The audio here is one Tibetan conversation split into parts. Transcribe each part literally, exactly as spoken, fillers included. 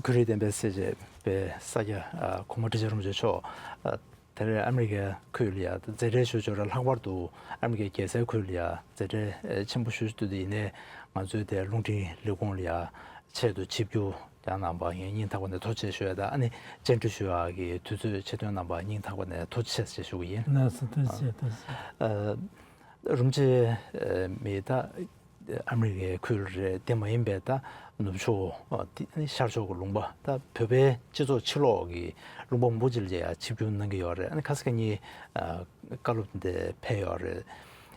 བོད་རིགས་བསྟན་པའི་གསལ་བྱེད་པའི་ས་སྐྱ་ཨ་གོང་མ་ཁྲི་ཆེན་རིན་པོ་ཆེ་མཆོག་ཨ་དེ་རིང་ཨ་མི་རི་ཀའི་ཁུལ་ལ་ཡ་མཛད་འཕྲིན་ཞུ་ཕྱོགས་ར། ལྷག་པར་དུ་ཨ་མི་རི་ཀའི་རྒྱལ་སའི་ཁུལ་ལ་ཡ་མཛད་འཕྲིན་ཨེ་ཆེན་པོ་ཞུ་ཞུ་དུས་ཡིན་ནའི་ང་ཚོའི་དེ་རླུང་འཕྲིན་ལས་ཁུངས་ལ་ཡ་ཆེད་དུ་ཆིབས་བསྒྱུར་ཡང་གནང་པ་ངས་སྙིང་ཐག་པ་ནས་ཐུགས་རྗེ་ཆེ་ཞུ་ཡ་དང་། ཨ་ནི་བཅར་འདྲི་ཞུ་ཡ་གི་དུས་ཚོད་ཆེད་དོན་གནང་པ་སྙིང་ཐག་པ་ནས་ཐུགས་རྗེ་ཆེ་ཞུ་གི་ཡིན། ལགས་སོ། ཐུགས་རྗེ་ཆེ། ཐུགས་རྗེ་ཆེ། ཨ་རིན་པོ་ཆེ་མི་ད་ཨ་མི་རི་ཀའི་ཁུལ་རེད། དེ་མ་ཡིན་པའི་ད་ནུབ་ཕྱོགས་ཨ་དེ་ཤར་ཕྱོགས་ཀྱི་ལུང་པ། ད་བོད་པའི་སྤྱི་ཚོགས་ཕྱི་ལོགས་ཀྱི་ལུང་པ་མང་པོ་ཅིག་ལ་ཡ་ཆིབས་བསྒྱུར་གནང་གི་ཡོད་རེད། ཨ་ནི་ཁ་སང་ཁ་ཉིན་ཨ་བཀའ་སློབ་འདི་ཕེབས་ཡོད་རེད།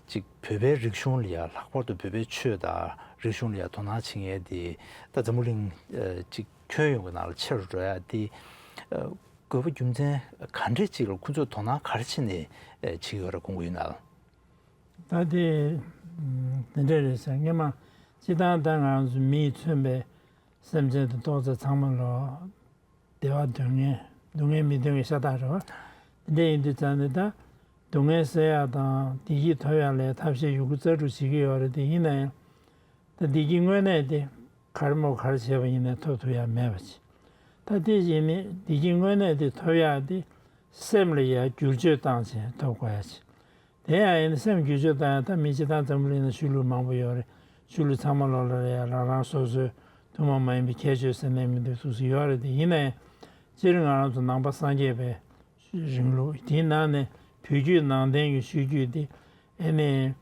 ཅིག་བོད་པའི་རིག་གཞུང་ལ་ཡ། ལྷག་པར་དུ་བོད་པའི་ཆོས་དང་རིག་གཞུང་ལ་ཡ་དོ་སྣང་བྱེད་མཁན་དེ་ད་འཛམ་བུ་གླིང་ཨ་ཅིག་ཁྱོན་ཡོངས་ཀྱི་ནང་ལ་ཆེ་རུ་འགྲོ་ཡ་དེ་ཨ་དགོས་པ་རྒྱུ་མཚན་ག་འདྲས་ཅིག་ལ་ཁོ་ཚོས་དོ་སྣང་ག་རེ་བྱས་ནས་ཨ་བྱེད་ཀྱི་ཡོད་རེད། དགོངས་ཀྱི་ཡོད་ན། ད་དེ་ཨ་དེ་འདྲས་རེད་ཟེར། སྔོན་མ་སྤྱིར་བཏང་ད་ང་ཚོ་མིས་མཚོན་པའི་སེམས་ཅན་དེ་ཏོག་ཙམ་ཚང་མ་ལོ་བདེ་བ་འདོད་མཁན། སྡུག་བསྔལ་མི་འདོད་མཁན་ཤ་སྟག་རེད་བ། དེ་འདྲ་ཡིན་དུས་ཙང་ནས་ད་སྡུག་བསྔལ་སེལ་ཡག་དང་བདེ་སྐྱིད་ཐོབ་ཡག་ལ་ཐབས་ཤེས་ཡོད་རྒུ་རྩལ་སྤྲུགས་བྱེད་ཀྱི་ཡོད་རེད། དེ་ཡིན་ན་ཡང་ད་བདེ་སྐྱིད་དངོས་གནས་དེ་ག་རེ་མོ་ག་རེ་བྱས་པ་ཡིན་ནའི་ཐོབ་ཐུབ་ཡག་མེད་པ་ཅིག་ད་དེ་བཞིན་ནི་བདེ་སྐྱིད་དངོས་གནས་དེ་ཐོབ་ཡག་དེ་སེམས་ལ་ཡ་བསྒྱུར་བཅོས་བཏང་བྱས་ཐོབ་དགོས་ཡག་ཅིག་དེ་ཡང་ཡིན་ན་སེམས་བསྒྱུར་བཅོས་བཏང་ཡག་ད་མི་སྤྱིར་བཏང་འཛམ་བུ་གླིང་ན་ཆོས་ལུགས་མང་པོ་ཡོད་རེད། ཆོས་ལུགས་ཚང་མ་ལོག་ལ་རེད་ཡ། རང་རང་སོ་སོའི་ཐུན་མོང་མ་ཡིན་པའི་ཁྱད་ཆོས་ཟེར་ནས་མི་འདུག་སུ་སུ་ཡོད་རེད། དེ་ཡིན་ན་ཡང་སྤྱིར་ང་རང་ཚོ་ནང་པ་སངས་རྒྱས་པའི་རིང་ལུགས་དེའི་ནང་ནས་བོད་བརྒྱུད་ནང་བསྟན་གྱི་ཆོས་བརྒྱུད་དེ་ཨེ་ནས་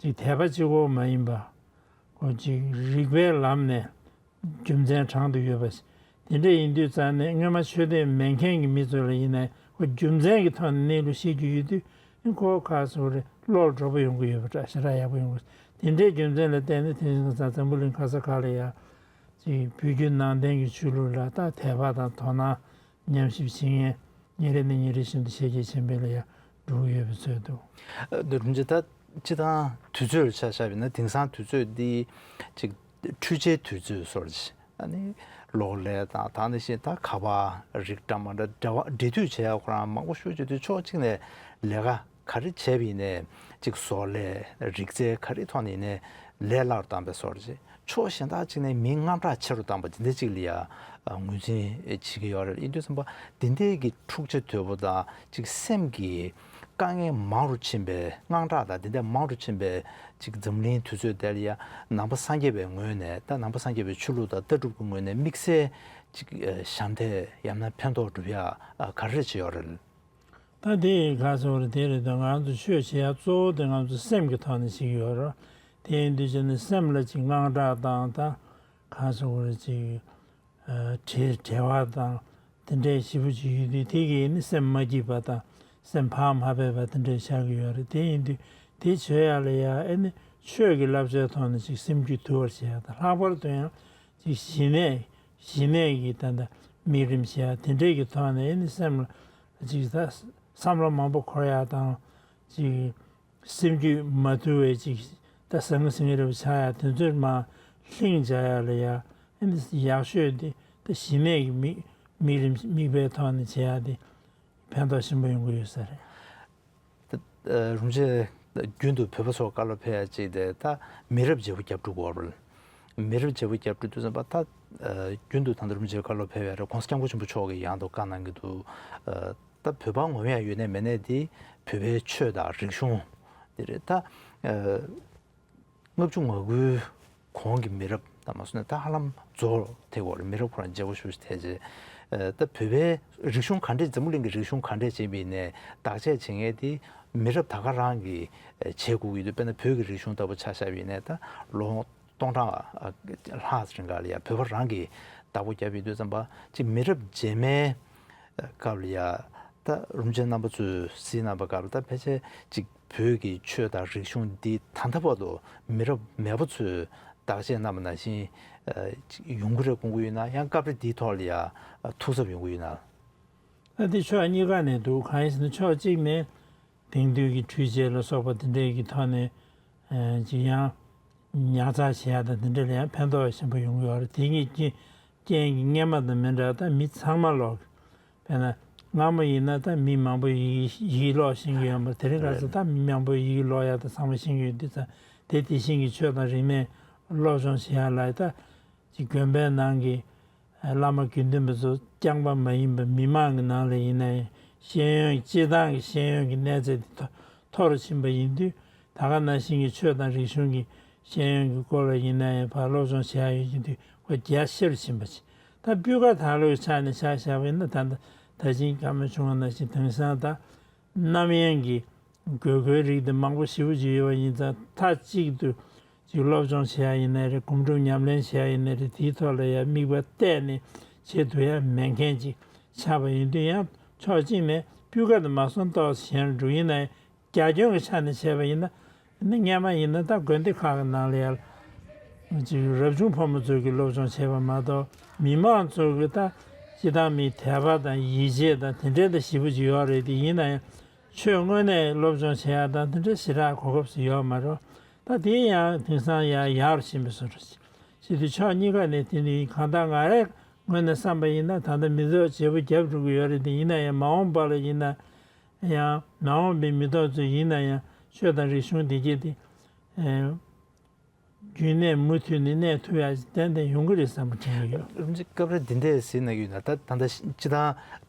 ཅིག་དད་པ་གཅིག་པོ་མ་ཡིན་པ། ཁོ་ཅིག་རིགས་པའི་ལམ་ནས་རྒྱུ་མཚན་དྲངས་ཏེ་ཡོད་པ། དེ་འདྲ་ཡིན་དུས་ཙང་ནས་སྔོན་མ་ཆོས་དད་མེད་མཁན་གྱི་མི་ཚོ་ལ་ཡིན་ནའི་ཁོ་རྒྱུ་མཚན་གྱི་ཐོག་ནས་གནས་ལུགས་ཤེས་རྒྱུ་ཡོད་དུས་ཁོ་ཁ་སོ་རེ་བློར་འགྲོ་པོ་ཡོང་གི་ཡོད་པ་འདྲ། ཞེ་དྲག་ཡག་པོ་ཡོང་གི། དེ་འདྲའི་རྒྱུ་མཚན་ལ་བརྟེན་ནས་དེ་རིང་ཁ་སང་འཛམ་བུ་གླིང་ག་ས་ག་ལ་ཡ་ཅིག་བོད་བརྒྱུད་ནང་བསྟན་གྱི་ཆོས་ལུགས་ལ་ད་དད་པ་དང་དོ་སྣང་ཉམས་ཞིབ་བྱེད་མཁན་ཉིན་རེ་ནས་ཉིན་རེ་བཞིན་དུ་ཇེ་ཆེ་ཆེན་པོ་ལ་ཡ་འགྲོ་གི་ཡོད་པའི་ཚོད་འདུག་ཨ་འདི་རིན་ཆེན་ད་སྤྱིར་བཏང་དུས་ཚོད་ལ་ཆ་བཞག་པ་ཡིན་ན། དེང་སང་དུས་ཚོད་འདི་ཅིག་འཕྲུལ་ཆས་དུས་ཚོད་སོར་ཅིག་ཨ་ནི་གློག་ཀླད་དང་ད་ནི་བཞིན་ད་ཁ་པར་རིགས་འདྲ་མ་འདྲ་འབྲེལ་བ་འབྲེལ་མཐུད་བྱེད་ཡག་ཁོ་རང་མང་པོ་ཤོས་བྱེད་དུས་ཕྱོགས་གཅིག་ནས་ལས་ཀ་ག་རེ་བྱས་པ་ཡིན་ནའི་ཅིག་བཟོ་ལས་རིག་རྩལ་ག་རེ་ཐོག་ནས་ཡིན་ནའི་ལས་སླ་རུ་བཏང་པའི་སོར་ཅིག་ཕྱོགས་གཞན་དག་ཅིག་ནས་མི་དངངས་སྐྲག་ཆེ་རུ་བཏང་པ་འདི་འདྲ་ཅིག་ལ་ཡ་ཨ་ངོས་འཛིན་བྱེད་ཀྱི་ཡོད་རེད། ཡིན་དུས་ཙམ་པ་འདི་འདྲའི་གི་འཁྲུག་ཆ་དོད་པོ་དང་ཅིག་སེམས་ཀྱི་དཀའ་ངལ་མང་རུ་ཕྱིན་པའི། དངངས་སྐྲག་དང་འདི་འདྲ་མང་རུ་ཕྱིན་པའི་ཅིག་འཛམ་གླིང་དུས་ཚོད་དེ་ལ་ཡ་ནང་པ་སངས་རྒྱས་པའི་ངོས་ནས། ད་ནང་པ་སངས་རྒྱས་པའི་ཆོས་ལུགས་དང་ལྟ་གྲུབ་ཀྱི་ངོས་ནས་དམིགས་བསལ་ཅིག་ཨ་ཞབས་འདེགས་ཡང་ན་ཕན་ཐོགས་སྒྲུབ་ཡ་ཨ་ག་རེ་བྱེད་ཡོད་རེད། ད་དེ་ག་ཟེར་བ་རེད། དེ་རེད་དོ། ང་ཚོ་ཆོས་བྱེད་ཡ་གཙོ་བོ་དེ་ང་ཚོ་སེམས་ཀྱི་ཐོག་ནས་བྱེད་ཀྱི་ཡོད་རེད། དེ་ཡིན་དུས་ཅི་ནས་སེམས་ལ་ཅིག་དངངས་སྐྲག་དང་ད་ག་ཟེར་བ་རེད། ཅིག་ཨ་བྲེལ་བྲེལ་བ་དང་དེ་འདྲའི་ཞེ་པོ་ཅིག་ཡོད་དུས་དེ་གིས་ནི་སེམས་མ་སྐྱིད་པ་དང་སེམས་བག་མ་ཕེབས་པ་དེ་འདྲའི་ཆགས་ཀྱི་ཡོད་རེད། དེ་ཡིན་དུས་དེ་བྱེད་ཡ་ལ་ཡ་ཨེ་ནི་ཆོས་ཀྱི་བསླབ་བྱའི་ཐོག་ནས་ཅིག་སེམས་རྒྱུད་དུལ་བར་བྱེད་ཡ་དང་། ལྷག་པར་དུ་ཡང་ཅིག་ཞི་གནས། ཞི་གནས་ཀྱི་ད་ལྟ་དམིགས་རིམ་བྱེད་ཡ་དེ་འདྲས་ཀྱི་ཐོག་ནས་ཨེ་ནི་སེམས་ལ་ཅིག་ད་བསམ་བློ་མང་པོ་འཁོར་ཡ་དང་། ཅིག་སེམས་རྒྱུད་མ་དུལ་བའི་ཅིག་ད་ཟང་ངེ་ཟིང་ངེ་རེ་བ་ཆགས་ཡ་དེ་ཚོར་མར་ལྷིང་འཇགས་ཡ་ལ་ཡ་ཨེ་ནི་ཡག་ཤོས་དེ་ད་ཞི་གནས་ཀྱི་དམིགས་དམིགས་རིམ་དམིགས་པའི་ཐོག་ནས་བྱེད་ཡ་དེ་ཕན་ཐོགས་ཆེན་པོ་ཡོང་གི་ཡོད་ས་རེད། ད་ཨ་རིན་ཆེན་རྒྱུན་དུ་བོད་པ་ཚོར་བཀའ་སློབ་ཕེབས་ཡ་གཅིག་དེ་ད་མི་རབས་བརྗེ་པོ་རྒྱབ་འགྲོ་དགོས་རེད། མི་རབས་བརྗེ་པོ་རྒྱབ་འགྲོ་དུས་ཙམ་པ་ད་ཨ་རྒྱུན་དུ་ད་ལྟ་རིན་ཆེན་བཀའ་སློབ་ཕེབས་ཡ་རེད། ༸གོང་ས་༸སྐྱབས་མགོན་ཆེན་པོ་མཆོག་གིས་ཡང་དུ་བཀའ་གནང་གི་འདུག་ཨ་ད་བོད་པ་ངོམ་ཡ་ཡོད་ནའི་མེད་ནའི་དེ་བོད་པའི་ཆོས་དང་རིག་གཞུང་དེ་རེད། ད་ཨ་ལྔ་བཅུ་ང་དགུའི་གོང་གི་མི་རབས་དང་མ་སོང་ནས་ད་ཧ་ལམ་རྫོགས་ཐེབས་ཡོད་རེད། མི་རབས་ཁོ་རང་བརྗེ་པོ་ཞེ་པོ་ཐེབས་རྗེས། ཨ་ད་བོད་པའི་རིག་གཞུང་ག་འདྲས། འཛམ་བུ་གླིང་གི་རིག་གཞུང་ག་འདྲས་བྱེད་པ་ཡིན་ནའི་བདག་གཅེས་བྱེད་མཁན་དེ་མི་རབས་ད་ག་རང་གིས་བྱེད་དགོས་ཀྱི་འདུག་དཔེར་ན་བོད་ཀྱི་རིག་གཞུང་ལྟ་བུ་ཆ་བཞག་པ་ཡིན་ནའི་ད་ལོ་སྟོང་ཕྲག་ལྷག་རིང་ག་ལ་ཡ་བོད་པ་རང་གིས་བདག་པོ་བརྒྱབ་ཡོད་དུས་ཙམ་པ་ཅིག་མི་རབས་རྗེས་མའི་སྐབས་ལ་ཡ་ད་རིན་ཆེན་རྣམ་པ་ཚོས་གཟིགས་གནང་པའི་སྐབས་ལ་ད་ཕལ་ཆེར་ཅིག་བོད་ཀྱི་ཆོས་དང་རིག་གཞུང་འདི་ད་ལྟ་བར་དུ་མི་རབས་མེད་པ་ཚོས་བདག་གཅེས་གནང་བ་ནང་བཞིན་ཨ་ཅིག་ཡོང་གི་རེད་དགོངས་ཀྱི་ཡོད་ན། ཡང་སྐབས་རེ་འདིའི་ཐོག་ལ་ཡ་ཨ་ཐུགས་འཚབ་ཡོང་གི་ཡོད་ན། ཨ་འདི་ཕྱོགས་གཉིས་ཀ་ནས་འདུག་གང་ཡིན་ཟེར་ན་ཕྱོགས་གཅིག་ནས་དེང་དུས་ཀྱི་འཕྲུལ་ཆས་ལ་སོགས་པ་དེ་འདྲས་ཀྱི་ཐོག་ནས་ཨ་ཅིག་ཡང་ཉར་ཚགས་བྱེད་ཡ་དང་དེ་འདྲས་ལ་ཡང་ཕན་ཐོགས་ཆེན་པོ་ཡོང་གི་ཡོད་རེད། དེ་གཉིས་ཀྱི་རྐྱེན་གྱིས་སྔོན་མ་དང་མི་འདྲ། ད་མི་ཚང་མ་ལོག་དཔེར་ན་སྔ་མོ་ཡིན་ན་ད་མི་མང་པོ་ཡི་གེ་ཡི་གེ་ཀློག་ཤེས་ཀྱི་ཡོད་པ། དེ་རིང་ཁ་སང་ད་མི་མང་པོ་ཡི་གེ་ཀློག་ཡ་ད་ཚང་མ་ཤེས་ཀྱི་ཡོད་དུས་ཙང་། དེ་དེ་བཞིན་གྱི་ཆོས་དང་རིག་གནས་སློབ་སྦྱོང་བྱེད་ཡ་ལ་ད་ཅིག་དགོན་པའི་ནང་གི་ བླ་མ་དགེ་འདུན་པ་ཚོ་རྐྱང་པ་མ་ཡིན་པར་མི་མང་གི་ནང་ལ་ཡིན་ན་ཡང་ཤེས་ཡོན་སྤྱིར་བཏང་གི་ཤེས་ཡོན་གྱི་གནས་ཚད་དེ་མཐོ་མཐོ་རུ་ཕྱིན་པ་ཡིན་དུས། ད་ག་ནང་བཞིན་གྱི་ཆོས་དང་རིག་གཞུང་གི་ཤེས་ཡོན་གྱི་སྐོར་ལ་ཡིན་ན་ཡང་ཕར་སློབ་སྦྱོང་བྱེད་ཡ་ཡོད་ཀྱི་དུས་ཁོ་རྒྱ་ཆེ་རུ་ཕྱིན་པ་ཞིག་ད་སྤུས་ཀ་དར་ལོའི་ཆ་ནས་ཆ་བཞག་པ་ཡིན་ན། ད་ལྟ་ད་ཅིང་བཀའ་མོལ་བྱུང་བ་ནང་བཞིན་དེང་སང་ད་རྣམ་གཡེང་གི་དགོས་མཁོའི་རིགས་དེ་མང་པོ་ཞེ་པོ་ཅིག་ཡོད་པ་ཡིན་ཙང་། མཐའ་གཅིག་ཏུ་ཅིག་སློབ་སྦྱོང་བྱེད་ཡ་ཡིན་ནའི་རེད། སྒོམ་སྒྲུབ་ཉམས་ལེན་བྱེད་ཡ་ཡིན་ནའི་རེད། དེའི་ཐོག་ལ་ཡ་དམིགས་པ་གཏད་ནས་བྱེད་ཐུབ་ཡ་མེད་མཁན་ཅིག་ཆགས་པ་ཡིན་དུས། ཡང་ཕྱོགས་གཅིག་ནས་སྤུས་ཀ་དེ་མ་སོན་ཏོག་ཙམ་ཞན་རུ་འགྲོ། ཡིན་ནའི་རྒྱ་ཁྱོན་གྱི་ཆ་ནས་བྱས་པ་ཡིན་ན། ནི་སྔས་མ་ཡིན་ན་ད་དགོན་སྡེ་ཁག་གི་ནང་ལ་ཡ་ཅིག་རབ་བྱུང་ཕོ་མོ་ཚོ་གིས་སློབ་སྦྱོང་བྱས་པ་མ་གཏོགས། མི་མང་ཚོ་གིས་ད་སྤྱིར་བཏང་མིའི་དད་པ་དང་ཡིད་ཆེས་དང་དེ་འདྲའི་ད་ཞེ་པོ་ཅིག་ཡོད་རེད་དེ། ཡིན་ན་ཡང་ཆོས་དངོས་གནས་སློབ་སྦྱོང་བྱེད་ཡ་དང་དེ་འདྲའི་ཞེ་དྲག་གོ་སྐབས་སུ་ཡོད་མ་རེད། ད་དེ་ཡང་དེང་སང་ཡང་ཡག་རུ་ཕྱིན་པའི་བཟོ་འདྲ་ཞིག་བྱེད་དུས། ཕྱོགས་གཉིས་ཀ་ནས་དེ་ནི་གང་ལྟར་ང་རའི་ངོས་ནས་བསམ་པ་ཡིན་ན། ད་ལྟ་མི་ཚོགས་བརྗེ་པོ་བརྒྱབ་འགྲོ་གི་ཡོད་རེད་དེ། ཡིན་ན་ཡང་མ་འོངས་པ་ལ་ཡིན་ན་ཡང་། མ་འོངས་པའི་མི་ཐོག་ཚོས་ཡིན་ན་ཡང་ཆོས་དང་རིག་གཞུང་བདེ་སྐྱིད་དེ། ཨེ། རྒྱུན་གནས་མུ་མཐུད་ནས་གནས་ཐུབ་ཡ་ཏན་ཏན་ཡོང་གི་རེད་བསམ་པ་དྲན་གྱི་ཡོད། རིན་པོ་ཆེ་སྐབས་རེ་འདི་འདྲས་ཟེར་ན་ཡོད་ན། ད་ད་ལྟ་སྤྱིར་བཏང་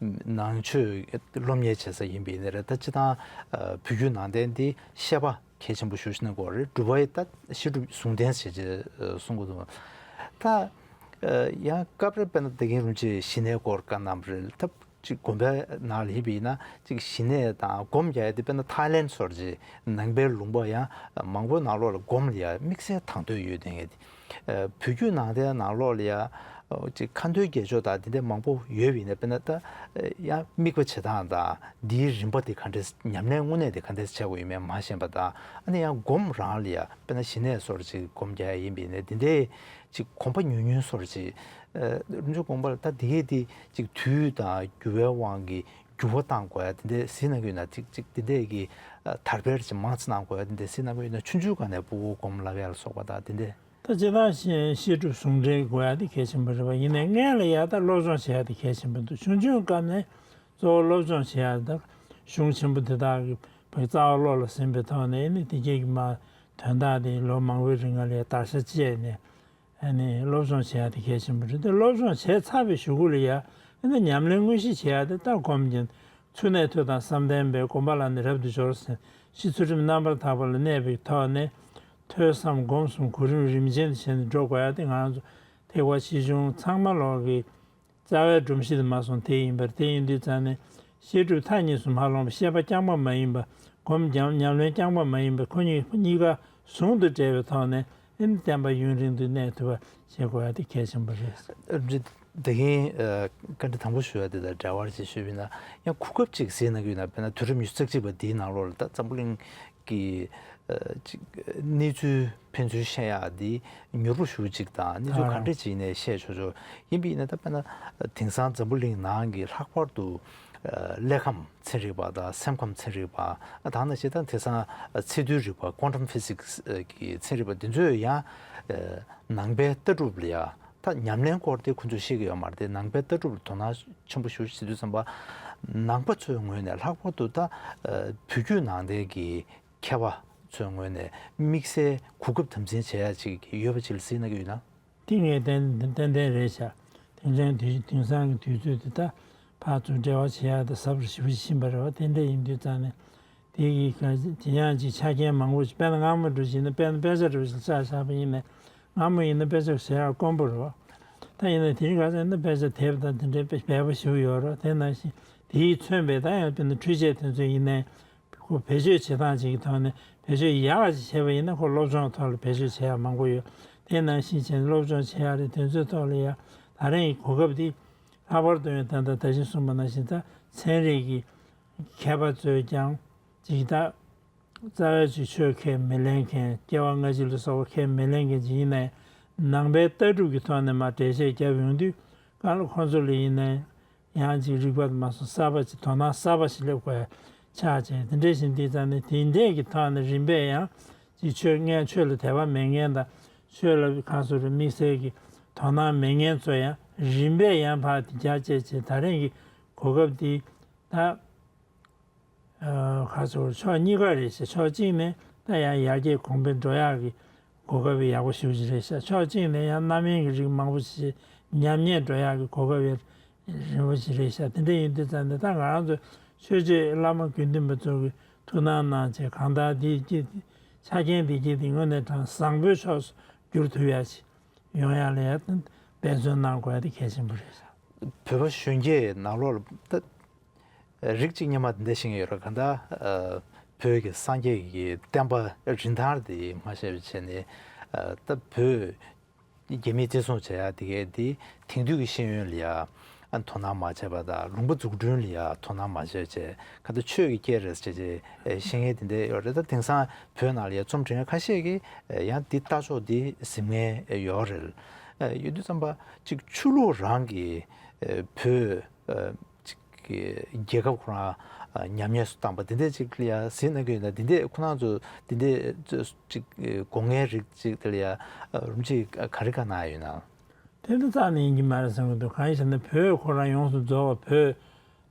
ནང་ཆོས་སློབ་གཉེར་བྱེད་ས་ཡིན་པའི་ནི་རེད། ད་སྤྱིར་བཏང་བོད་བརྒྱུད་ནང་བསྟན་འདི་བཤད་པ་གལ་ཆེན་པོ་ཞེ་པོ་ཅིག་གནང་གི་ཡོད་རེད། སྒྲུབ་པ་ཡི་ད་བཤད་སྒྲུབ་ཟུང་ལྡན་བྱེད་ཅེས་གསུང་གི་འདུག་ད་ཡང་སྐབས་རེ་དཔེར་ན་ད་གིན་རིན་པོ་ཆེས་ཞི་གནས་སྐོར་བཀའ་གནང་བ་རེད། ད་ཅིག་དགོན་པའི་ནང་ལ་ཡིན་པ་ཡིན་ན་ཅིག་ཞི་གནས་དང་སྒོམ་རྒྱག་ཡ་དེ། དཔེར་ན་ཐའི་ལེན་སོགས་ཀྱི་ནང་པའི་ལུང་པ་ཡང་མང་པོའི་ནང་ལོགས་ལ་སྒོམ་ལ་ཡ་དམིགས་བསལ་དང་དོད་ཡོད་དེ། ངས་དེ་བོད་བརྒྱུད་ནང་བསྟན་ནང་ལོགས་ལ་ཡ་ཅིག་ཁ་འདོན་དགེ་སྦྱོར་དང་དེ་འདྲ་མང་པོ་ཡོད་པ་ཡིན་ན། དཔེར་ན་ད་ཡང་དམིགས་པ་བྱེད་སྟངས་དང་འདིའི་རིམ་པ་དེ་ག་འདྲས། ཉམས་ལེན་དངོས་གནས་དེ་ག་འདྲས་བྱེད་དགོས་ཡོད་མེད་མ་ཤེས་པ་དང་། ཨ་ནི་ཡང་སྒོམ་རང་ལ་ཡ་དཔེར་ན་ཞི་གནས་སོགས་ཅིག་སྒོམ་རྒྱག་ཡ་ཡིན་པ་ཡིན་ན། དེ་འདྲའི་ཅིག་གོམས་པ་ཉུང་ཉུང་སོགས་ཅིག་ཨ། རིན་པོ་ཆེ་དགོངས་པ་ལ་ད་འདི་གས་དེ་ཅིག་དུས་དང་འགྱུར་བའི་དབང་གིས་འགྱུར་བ་བཏང་དགོས་ཡ་དེ་འདྲས་ཟེར་གནང་གི་ཡོད་ན། ཅིག་ཅིག་དེ་འདྲས་ཀྱི་ཨ། དར་སྤེལ་ཅིག་མང་ཙམ་གནང་དགོས་ཡ་དེ་འདྲས་ཟེར་གནང་གི་ཡོད་ན། ཆུང་ཆུང་སྒང་ནས་སྤུ་གུ་སྒོམ་ལབ་ཡ་ལ་སོགས་པ་དང་དེ་འདྲས། ད་སྤྱིར་བཏང་བཤད་བཤད་སྒྲུབ་ཟུང་འབྲེལ་དགོས་ཡ་དེ་གལ་ཆེན་པོ་རེད་པ། ཡིན་ནའི་སྔོན་ལ་ཡ་ད་སློབ་སྦྱོང་བྱེད་ཡ་དེ་གལ་ཆེན་པོ་འདུག་ཆུང་ཆུང་སྐབས་ནས་གཙོ་བོ་སློབ་སྦྱོང་བྱེད་ཡ་དེ་གཞུང་ཆེན་པོ་དེ་དག་གི་བའི་རྩ་བ་བློ་ལ་ཟིན་པའི་ཐོག་ནས། ཨ་ནི་དེ་གས་ཀྱི་མ་དོན་དག་དེ་ལོ་མང་པོའི་རིང་ལ་ཡ་བརྡར་ཤ་བཅད་ནས། ཨ་ནི་སློབ་སྦྱོང་བྱེད་ཡ་དེ་གལ་ཆེན་པོ་རེད། དེ་སློབ་སྦྱོང་བྱས་ཚར་བའི་གཞུག་གུ་ལ་ཡ། ཨ་ནི་ཉམས་ལེན་དངོས་གཞི་བྱེད་ཡ་དེ་ད་སྒོམ་གྱིན། ཚུལ་གནས་ཐོས་དང་བསམ་གཏན་པས། སྒོམ་པ་ལ་ནི་རབ་ཏུ་སྦྱོར་ཟེར། གཞི་ཚུལ་ཁྲིམས་རྣམ་པར་དག་པ་ལ་གནས་པའི་ཐོག་ནས། ཐོས་བསམ་སྒོམ་གསུམ་གོ་རིམ་རིམ་ཅན་དུ་བྱས་ནས་འགྲོ་དགོས་ཡ་དེ་ང་རང་ཚོ་ཐེག་པ་ཆེ་ཆུང་ཚང་མ་ལོག་གི་རྩ་བའི་སྒྲོམ་གཞི་དེ་མ་སོང་དེ་ཡིན་པར། དེ་ཡིན་དུས་ཙང་ནས་བཤད་སྒྲུབ་མཐའ་གཉིས་སུ་མ་ལྷུང་བ། བཤད་པ་རྐྱང་པ་མ་ཡིན་པ། སྒོམ་ཉམས་ཉམས་ལེན་རྐྱང་པ་མ་ཡིན་པ། ཁོ་གཉིས་གཉིས་ཀ་ཟུང་དུ་འབྲེལ་བའི་ཐོག་ནས། ཨ་ནི་བསྟན་པ་ཡུན་རིང་དུ་གནས་ཐུབ་པ་བྱེད་དགོས་ཡ་དེ་གལ་ཆེན་པོ་རེད། ཨ་ནི་ད་གིན་ཨ། བཀའ་འདྲི་དང་པོ་ཞུ་ཡ་དེ་དང་འབྲེལ་བར་ཅིག་ཞུས་པ་ཡིན་ན། ཡང་གོ་སྐབས་ཅིག་ཟེར་གནང་གི་ཡོད་ན། དཔེར་ན་དུས་རབས་ཉི་ཤུ་རྩ་གཅིག་པ་འདིའི་ནང་ལོགས་ལ་ད་འཛམ་བུ་གླིང་གི་ཨ། ཅིག་གནས་ཚུལ་ཕན་ཚུན་ཤེས་ཡག་འདི་མྱུར་པོ་ཞེ་པོ་ཅིག་དང་། གནས་ཚུལ་ག་འདྲ་ཅིག་ཡིན་ནའི་ཤེས་ཆོག་ཆོག་ཡིན་པ་ཡིན་ན། ད་དཔེར་ན་དེང་སང་འཛམ་བུ་གླིང་ནང་གི་ལྷག་པར་དུ་ཨ། ཀླད་ཁམས་ཚན་རིག་པ་དང་སེམས་ཁམས་ཚན་རིག་པ། ཨ། ད་ནང་བཞིན་ད་དེང་སང་ཨ། ཚད་རྡུལ་རིག་པ། ཀོན་ཊམ་ཕི་སིག་སི་གི་ཚན་རིག་པ་འདི་ཚོས་ཡང་ཨ། ནང་པའི་ལྟ་གྲུབ་ལ་ཡ་ད་ཉམས་ལེན་སྐོར་དེ་ཁོ་ཚོས་ཤེས་ཀྱི་ཡོད་མ་རེད་དེ། ནང་པའི་ལྟ་གྲུབ་ལ་དོ་སྣང་ཆེན་པོ་ཞེ་པོ་ཅིག་བྱེད་དུས་ཙམ་པ། ནང་པ་ཚོའི་ངོས་ནས་ལྷག་པར་དུ་ད་ཨ། བོད་བརྒྱུད་ནང་བསྟན་གྱི་མཁས་པ་ཚོའི་ངོས་ནས་དམིགས་བསལ་གོ་སྐབས་དམ་འཛིན་བྱེད་ཡ་ཅིག་ཡོད་པ་ཅིག་ལ་གཟིགས་གནང་གི་ཡོད་ན། དེ་ངས་ཏན་ཏན་ཏན་རེད་ཤག་དེང་སང་དུས་དེང་སང་གི་དུས་ཚོད་དེ་ད་ཕར་ཚུར་འབྲེལ་བ་བྱེད་ཡ་དེ་ཟབ་རུ་ཞེ་པོ་ཅིག་ཕྱིན་པ་རེད་པ། དེ་འདྲ་ཡིན་དུས་ཙང་ནས་དེ་གི་ག་དེ་ཡང་ཅིག་ཆ་རྐྱེན་མང་པོ་ཞིག་དཔེར་ན་སྔ་མོ་འདྲ་ཞིག་ཡིན་ན། དཔེར་ན་དཔེ་ཆ་འདྲ་ཞིག་བཞག་བཞག་པ་ཡིན་ན། སྔ་མོ་ཡིན་ན་དཔེ་ཆ་ཟེར་ཡ་དཀོན་པོ་རེད་པ། ད་ཡིན་ན་དེ་རིང་ཁ་སང་ན་དཔེ་ཆ་དེབ་དང་དེ་འདྲའི་དཔེ་འབེལ་པོ་ཞིག་ཡོད་རེད་པ། དེ་ནང་བཞིན་དེའི་མཚོན་པའི་ད་ཡང་དཔེར་ན་འཕྲུལ་ཆས་དེ་ཚོ་ཡིན་ནའི། ཁོ་བེད་སྤྱོད་བྱེད་སྟངས་ཅིག་གི་ཐོག་ནས་བེད་སྤྱོད་ཡག་ཅིག་བྱས་པ་ཡིན་ན། ཁོ་སློབ་སྦྱོང་ཐོག་ལ་བེད་སྤྱོད་བྱེད་ཡག་མང་པོ་ཡོད། དེ་ནང་བཞིན་བྱས་ནས་སློབ་སྦྱོང་བྱེད་ཡག་རེད། དེ་ཚོའི་ཐོག་ལ་ཡ་ད་རེས་ཀྱི་གོ་སྐབས་འདི་ལྷག་པར་དུ་ཡང་ད་ལྟ་ད་གིན་གསུངས་པ་ནང་བཞིན། ད་ཚན་རིག་གི་མཁས་པ་ཚོས་ཀྱང་ཅིག་ད་རྩ་བའི་ཅིག་ཆོས་ཁས་མི་ལེན་མཁན། སྐྱེ་བ་སྔ་ཕྱི་ལ་སོགས་པ་ཁས་མི་ལེན་མཁན་ཅིག་ཡིན་ནའི། ནང་པའི་ལྟ་གྲུབ་ཀྱི་ཐོག་ནས་མར་འགྲེལ་བཤད་བརྒྱབ་ཡོང་དུས། གང་ལ་ཁོང་ཚོ་ལ་ཡིན་ནའི། ཡང་ཅིག་རིག་པ་དེ་མ་སོང་གསར་པ་ཅིག་དོ་སྣང་གསར་པ་ཞིག་སླེབས་དགོས་ཆགས་བྱས། དེ་འདྲ་བཞིན་དེ་ཙང་ནས་དེ་འདྲས་ཀྱི་ཐོག་ནས་རིམ་པས་ཡང་ཅིག་ཆོས་ངས་ཆོས་ལ་དད་པ་མེད་མཁན་དང་། ཆོས་ལ་གང་སོ་རེ་དམིགས་བསལ་གྱི་དོ་སྣང་མེད་མཁན་ཚོ་ཡང་རིམ་པས་ཡང་ཕར་དེ་རྒྱ་བསྐྱེད་བྱས། ད་རེས་ཀྱི་གོ་སྐབས་འདི་ད་ག་ཚོད་ཕྱོགས་གཉིས་ཀ་རེད་ཤག་ཕྱོགས་གཅིག་ནས་ད་ཡང་ཡར་རྒྱས་གོང་འཕེལ་འགྲོ་ཡག་གི་གོ་སྐབས་ཡག་པོ་ཞེ་པོ་ཅིག་རེད་ཤག་ཕྱོགས་གཅིག་ནས་ཡང་རྣམ་གཡེང་གི་རིགས་མང་པོ་ཞིག་ ཉམས་ཉེས་འགྲོ་ཡག་གི་གོ་སྐབས་ཡོད་རིན་པོ་ཆེ་རེད་ཤག་དེ་འདྲ་ཡིན་དུས་ཙང་ནས་ད་ང་རང་ཚོ་ཆོས་བརྒྱུད་བླ་མ་དགེ་འདུན་པ་ཚོ་གི་ཐུགས་སྣང་གནང་བྱས་གང་ལྟར་འདི་ཀྱི་ཆ་རྐྱེན་འདི་ཀྱི་དེ་དངོས་གནས་དྲང་བཟང་པོའི་ཕྱོགས་སུ་བསྒྱུར་ཐུབ་ཡག་ཅིག་ཡོང་ཡག་ལ་ཡ་འབད་བརྩོན་གནང་དགོས་ཡག་དེ་གལ་ཆེན་པོ་རེད་ཤག་བོད་པ་གཞོན་སྐྱེས་ནང་ལོགས་ལ་ད་རིགས་གཅིག་སྔོན་མ་འདི་འདྲ་ཤེས་ཀྱི་ཡོད་རེད། གང་ལྟར་ཨ་བོད་ཀྱི་སངས་རྒྱས་ཀྱི་བསྟན་པ་རིན་ཐང་དེ་མ་ཤེས་པ་བྱས་ནས་ཨ་ད་བོད་རྒྱ་མིས་བཙན་བཟུང་བྱས་ཡ་དེ་གས་དེ་དེང་དུས་ཀྱི་ཤེས་ཡོན་ལ་ཡ་ཨ་དོ་སྣང་མ་བྱས་པ་དང་ལུང་པ་འཛུགས་སྐྲུན་ལ་ཡ་དོ་སྣང་མ་བྱས་བྱས་གང་ལྟར་ཆོས་ཀྱི་སྐད་རེད་ཟེར་བྱས་བཤད་མཁན་དེ་འདྲ་ཡོད་རེད། ད་དེང་སང་བོད་ནང་ལ་ཡ་རྩོམ་འབྲི་མཁན་ཁ་ཤས་ཀྱིས་ཡང་འདི་ལྟ་ཕྱོགས་འདི་གཟིགས་མཁན་ཡོད་རེད། ཡོད་དུས་ཙམ་པ་ཅིག་ཆོས་ལུགས་རང་གི་བོད་ཅིག་གི་རྒྱལ་ཁབ་ཁོ་རང་ཉམས་ཉེས་སུ་བཏང་པ་འདི་འདྲ་ཅིག་ལ་ཡ་གཟིགས་གནང་གི་ཡོད་ན། འདི་འདྲ་ཁོ་རང་ཚོ་འདི་འདྲ་ཅིག་དགོངས་མཁན་རིགས་ཅིག་དེ་ལ་ཡ་རིན་པོ་ཆེས་ག་རེ་བཀའ་གནང་ཡོད་ན། དེ་འདྲ་རྩ་ནས་ཡིན་གྱི་མ་རེད་བསམ་གྱི་འདུག་གང་ཡིན་ཟེར་ན་བོད་ཁོ་རང་ཡོངས་སུ་རྫོགས་པ་བོད་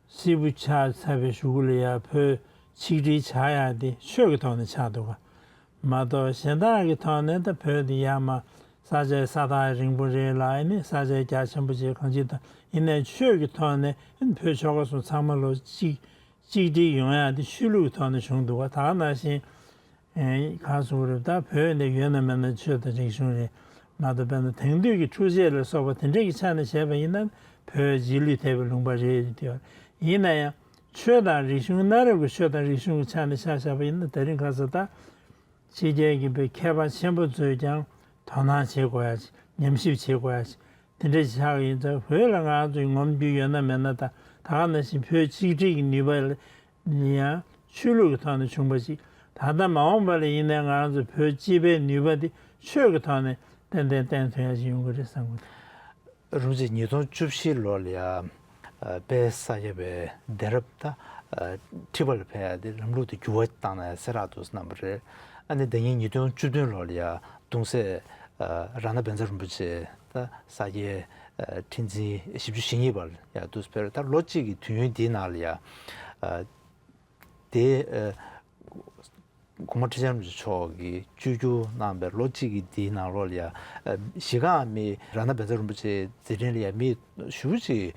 སིལ་བུ་ཆགས་ཚར་བའི་གཞུག་གུ་ལ་ཡ་བོད་ཆིག་སྒྲིལ་ཆགས་ཡག་དེ་ཆོས་ཀྱི་ཐོག་ནས་ཆགས་འདུག་ག་མ་གཏོགས་གཞན་དག་གི་ཐོག་ནས་ད་བོད་འདི་ཡར་མར་ས་ཆའི་ས་ཐག་རིང་པོ་རེད་ལ། ཨ་ནི་ས་ཆའི་རྒྱ་ཆེན་པོ་ཅིག་གང་ཅི་དང་ཡིན་ནའི་ཆོས་ཀྱི་ཐོག་ནས་ཨ་ནི་བོད་ཆོལ་ཁ་གསུམ་ཚང་མ་ལོ་གཅིག་གཅིག་སྒྲིལ་ཡོང་ཡག་དེ་ཆོས་ལུགས་ཀྱི་ཐོག་ནས་བྱུང་འདུག་ག་ད་ག་ནང་བཞིན་ཨེ་གང་གསུང་གི་རེད། ད་བོད་འདི་ཡོད་ན་མེད་ན་ཆོས་དང་རིག་གཞུང་རེད་མ་གཏོགས་དཔེར་ན་དེང་དུས་ཀྱི་འཕྲུལ་ཆས་ལ་སོགས་པ་དེ་འདྲས་ཀྱི་ཆ་ནས་བྱས་པ་ཡིན་ན་བོད་རྗེས་ལུས་ཐེབས་པའི་ལུང་པ་རེད་དེ། ཡིན་ན་ཡང་ཆོས་དང་རིག་གཞུང་གནའ་རབས་ཀྱི་ཆོས་དང་རིག་གཞུང་གི་ཆ་ནས་ཆ་བཞག་པ་ཡིན་ན་དེ་རིང་ཁ་སང་ད་ཕྱི་རྒྱལ་གྱི་བོད་མཁས་པ་ཆེན་པོ་ཚོས་ཀྱང་དོ་སྣང་བྱེད་དགོས་ཡ་ཅིག་ཉམས་ཞིབ་བྱེད་དགོས་ཡ་ཅིག་དེ་འདྲ་ཞིག་ཆགས་ཀྱི་ཡིན་ཙང་བོད་ལ་ང་ཚོའི་ངོམ་རྒྱུ་ཡོད་ན་མེད་ན་ད་ད་ག་ནང་བཞིན་བོད་གཅིག་སྒྲིལ་གྱི་ནུས་པ་ལ་ཡང་ཆོས་ལུགས་ཀྱི་ཐོག་ནས་བྱུང་བ་ཅིག་ད་ལྟ་མ་འོངས་པ་ལ་ཡིན་ནའི་ང་རང་ཚོ་བོད་སྤྱི་པའི་ནུས་པ་འདི་ཆོས་ཀྱི་ཐོག་ནས་ཏན་ཏན་བསྟན་ཐུབ་ཡ་ཞིག་ཡོང་གི་རེད་བསམ་གི་འདུག་རིན་པོ་ཆེ་ཉིས་སྟོང་བཅུ་བཞི་ལོ་ལ་ཡ་དཔལ་ས་སྐྱ་པའི་གདན་རབས་ད་ཁྲི་པ་ལ་ཕེབས་ཡ་དེ་ལམ་ལུགས་དེ་འགྱུར་བ་བཏང་ན་ཡ་གསལ་བསྒྲགས་དུ་གནང་བ་རེད། ཨ་ནི་ཟླ་ཉིན་ཉིས་སྟོང་བཅུ་བདུན་ལོ་ལ་ཡ་གདུང་སྲས་རཏྣ་བཛྲ་རིན་པོ་ཆེ་ད་ས་སྐྱའི་ཁྲི་འཛིན་བཞི་བཅུ་ཞེ་གཉིས་པ་ལ་ཡ་དུ་ཕེབས་རེད། ད་ལོ་གཅིག་གི་དུས་ཡུན་འདིའི་ནང་ལ་ཡ་དེ་གོང་མ་ཁྲི་བྱང་རིན་པོ་ཆེ་མཆོག་གིས་བཅོས་བསྒྱུར་གནང་བའི་ལོ་གཅིག་གི་འདིའི་ནང་ལོགས་ལ་ཡ། གཞི་རྐང་མི་རཏྣ་བཛྲ་རིན་པོ་ཆེའི་མཛད་འཕྲིན་ལ་ཡ་མི་ཞེ་པོ་ཅིག་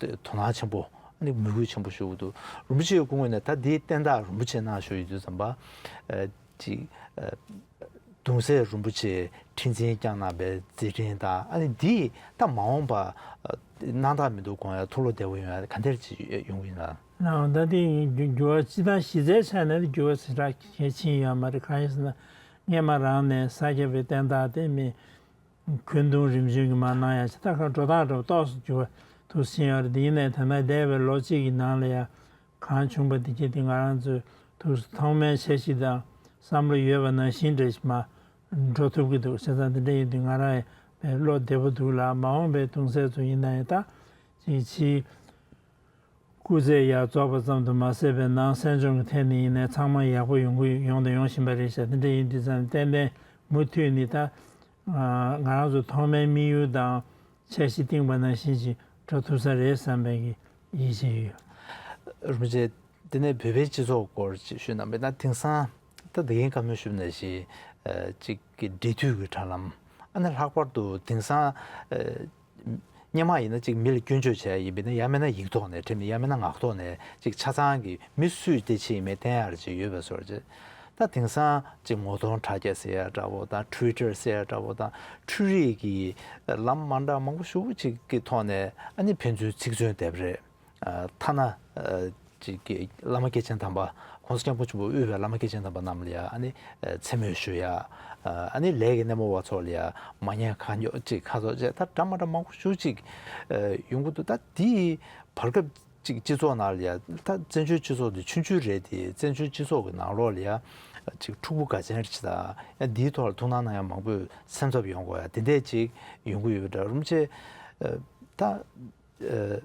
དོ་སྣང་ཆེན་པོ་ཨ་ནི་མོས་གུས་ཆེན་པོ་ཞུ་གི་འདུག་རིན་པོ་ཆེའི་སྐུ་ངོས་ནས་ད་འདིའི་བསྟན་བདག་རིན་པོ་ཆེ་གནང་ཞུ་ཡི་དུས་ཙམ་པ། ཅིག་གདུང་སྲས་རིན་པོ་ཆེ་ཁྲི་འཛིན་བསྐྱངས་གནང་བའི་མཛད་འཕྲིན་དང་ཨ་ནི་འདིས་ད་མ་འོངས་པ་སྣང་དག་མི་འདུག་དགོངས་ཡ་ཐུགས་བློ་བདེ་པོ་ཡོང་ཡ་ག་འདྲ་ཅིག་ཡོང་གི་ཡིན་ན། ལགས་འོང་ད་དེ་འགྱུར་བ་སྤྱི་བཏང་གཞི་རྩའི་ཆ་ནས་འགྱུར་བ་ཞེ་དྲག་གལ་ཆེན་ཡོད་མ་རེད། གང་ཡིན་ཟེར་ན་སྔས་མ་རང་ནས་ས་སྐྱ་པའི་བསྟན་བདག་དེ་མི་འཁོན་འདུང་རིམ་བྱོན་གྱི་མ་གནང་ཡ་ཆེ་ད་ག་འགྲོ་སྟངས་འགྲོ་ཏོག་ཙམ་འགྱུར་བ་ཐུགས་ཕྱིན་ཡོད་རེད། དེ་ཡིན་ནའི་ད་ལྟ་འདས་པའི་ལོ་གཅིག་གི་ནང་ལ་ཡ་གང་བྱུང་པ་དེ་གྱད་དེ་ང་རང་ཚོས་ཐུགས་སུ་ཐོག་མའི་འཆར་གཞི་དང་བསམ་བློ་ཡོད་པ་ནང་བཞིན་འདྲ་ཞིག་མ་འགྲོ་ཐུབ་ཀྱི་འདུག་བྱས་ཙང་དེ་འདྲ་ཡིན་དུས་ང་རང་ཡང་བློ་བདེ་པོ་འདུག་ལ་མ་འོངས་པའི་གདུང་སྲས་ཚོ་ཡིན་ན་ཡང་ད་ཅིག་ཕྱིའི་སྐུ་ཚེ་ཡར་རྫོགས་པ་ཙམ་དུ་མ་ཟད་པའི་ནང་གསན་སྦྱོང་གི་ཐད་ནས་ཡིན་ནའི་ཚང་མ་ཡག་པོ་ཡོང་གི་ཡོང་དང་ཡོང་བཞིན་པ་རེད་ཤག་དེ་འདྲ་ཡིན་དུས་ཙང་ཏན་ཏན་མུ་མཐུད་ནས་ད་ང་རང་ཚོ་ཐོག་མའི་དམིགས་ཡུལ་དང་འཆར་གཞི་བཏིང་པ་ནང་བཞིན་ཅིག་འགྲོ་ཐུབ་ས་རེད་བསམ་པའི་གི་ཡིད་ཆེས་ཡོད། རིན་པོ་ཆེ་དེ་ནས་བོད་པའི་སྤྱི་ཚོགས་སྐོར་ཅིག་ཞུས་གནང་བས་ན་དེང་སང་ད་ད་གིན་བཀའ་མོལ་ཞུས་ནང་བཞིན་ཅིག་གི་འབྲེལ་མཐུད་ཀྱི་དྲ་ལམ་ཨ་ནི་ལྷག་པར་དུ་དེང་སང་སྔོན་མ་ཡིན་ན་ཅིག་མི་ལ་སྐྱོན་བརྗོད་བྱས་ཡིན་པས་ན་ཡང་མིན་ན་ཡིག་ཐོག་ནས་བྲིས་ནས་ཡང་མིན་ན་ངག་ཐོག་ནས་ཅིག་ཆ་ཚང་གི་མི་སུས་དེ་བྱས་ཡིན་མིན་བསྟན་ཡག་ཅིག་ཡོད་པའི་བཟོ་འདྲ་ཅིག་ད་དེང་སང་ཅིག་ངོ་གདོང་དྲ་རྒྱ་ཟེར་ཡ་འདྲ་བོ་དང་ཊུའི་ཊར་ཟེར་ཡ་འདྲ་བོ་དང་འཕྲུལ་རིག་གི་ལམ་མ་འདྲ་མང་པོ་ཞེ་པོ་ཅིག་གི་ཐོག་ནས་ཨ་ནི་ཕན་ཚུན་ཚིག་མཚོན་བསྡེབས་རེད། ཐ་ན་ཅིག་གི་བླ་མ་སྐྱེས་ཆེན་དམ་པ་༸གོང་ས་༸སྐྱབས་མགོན་ཆེན་པོ་དབུས་པའི་བླ་མ་སྐྱེས་ཆེན་དམ་པ་རྣམས་ལ་ཡང་ཨ་ནི་མཚན་སྨོད་ཞུ་ཡ། ཨ་ནི་ལས་ཀྱི་སྣེ་མོ་བ་ཚོ་ལ་ཡང་མ་ཉེས་ཁ་ཉོག་ཅིག་ཁ་ཚོགས་བཅས་ད་འདྲ་མ་འདྲ་མང་པོ་ཞེ་པོ་ཅིག་ཡོང་གི་འདུག་ད་དེའི་བར་སྐབས་ཅིག་སྤྱི་ཚོགས་ནང་ལ་ཡང་ད་བཙན་བྱོལ་སྤྱི་ཚོགས་འདི་ཆུང་ཆུང་རེད་དེ་བཙན་བྱོལ་སྤྱི་ཚོགས་ཀྱི་ནང་ལོགས་ལ་ཡང་ཅིག་འཁྲུག་པོ་ག་ཅན་ཅིག་དང་ཡང་འདིའི་ཐོག་ལ་ཐུགས་སྣང་གནང་ཡ་མང་པོས་སེམས་འཚབ་ཡོང་དགོས་ཡ་དེ་འདྲས་ཅིག་ཡོང་གི་ཡོད་པ་འདྲ་རིན་པོ་ཆེ་ད།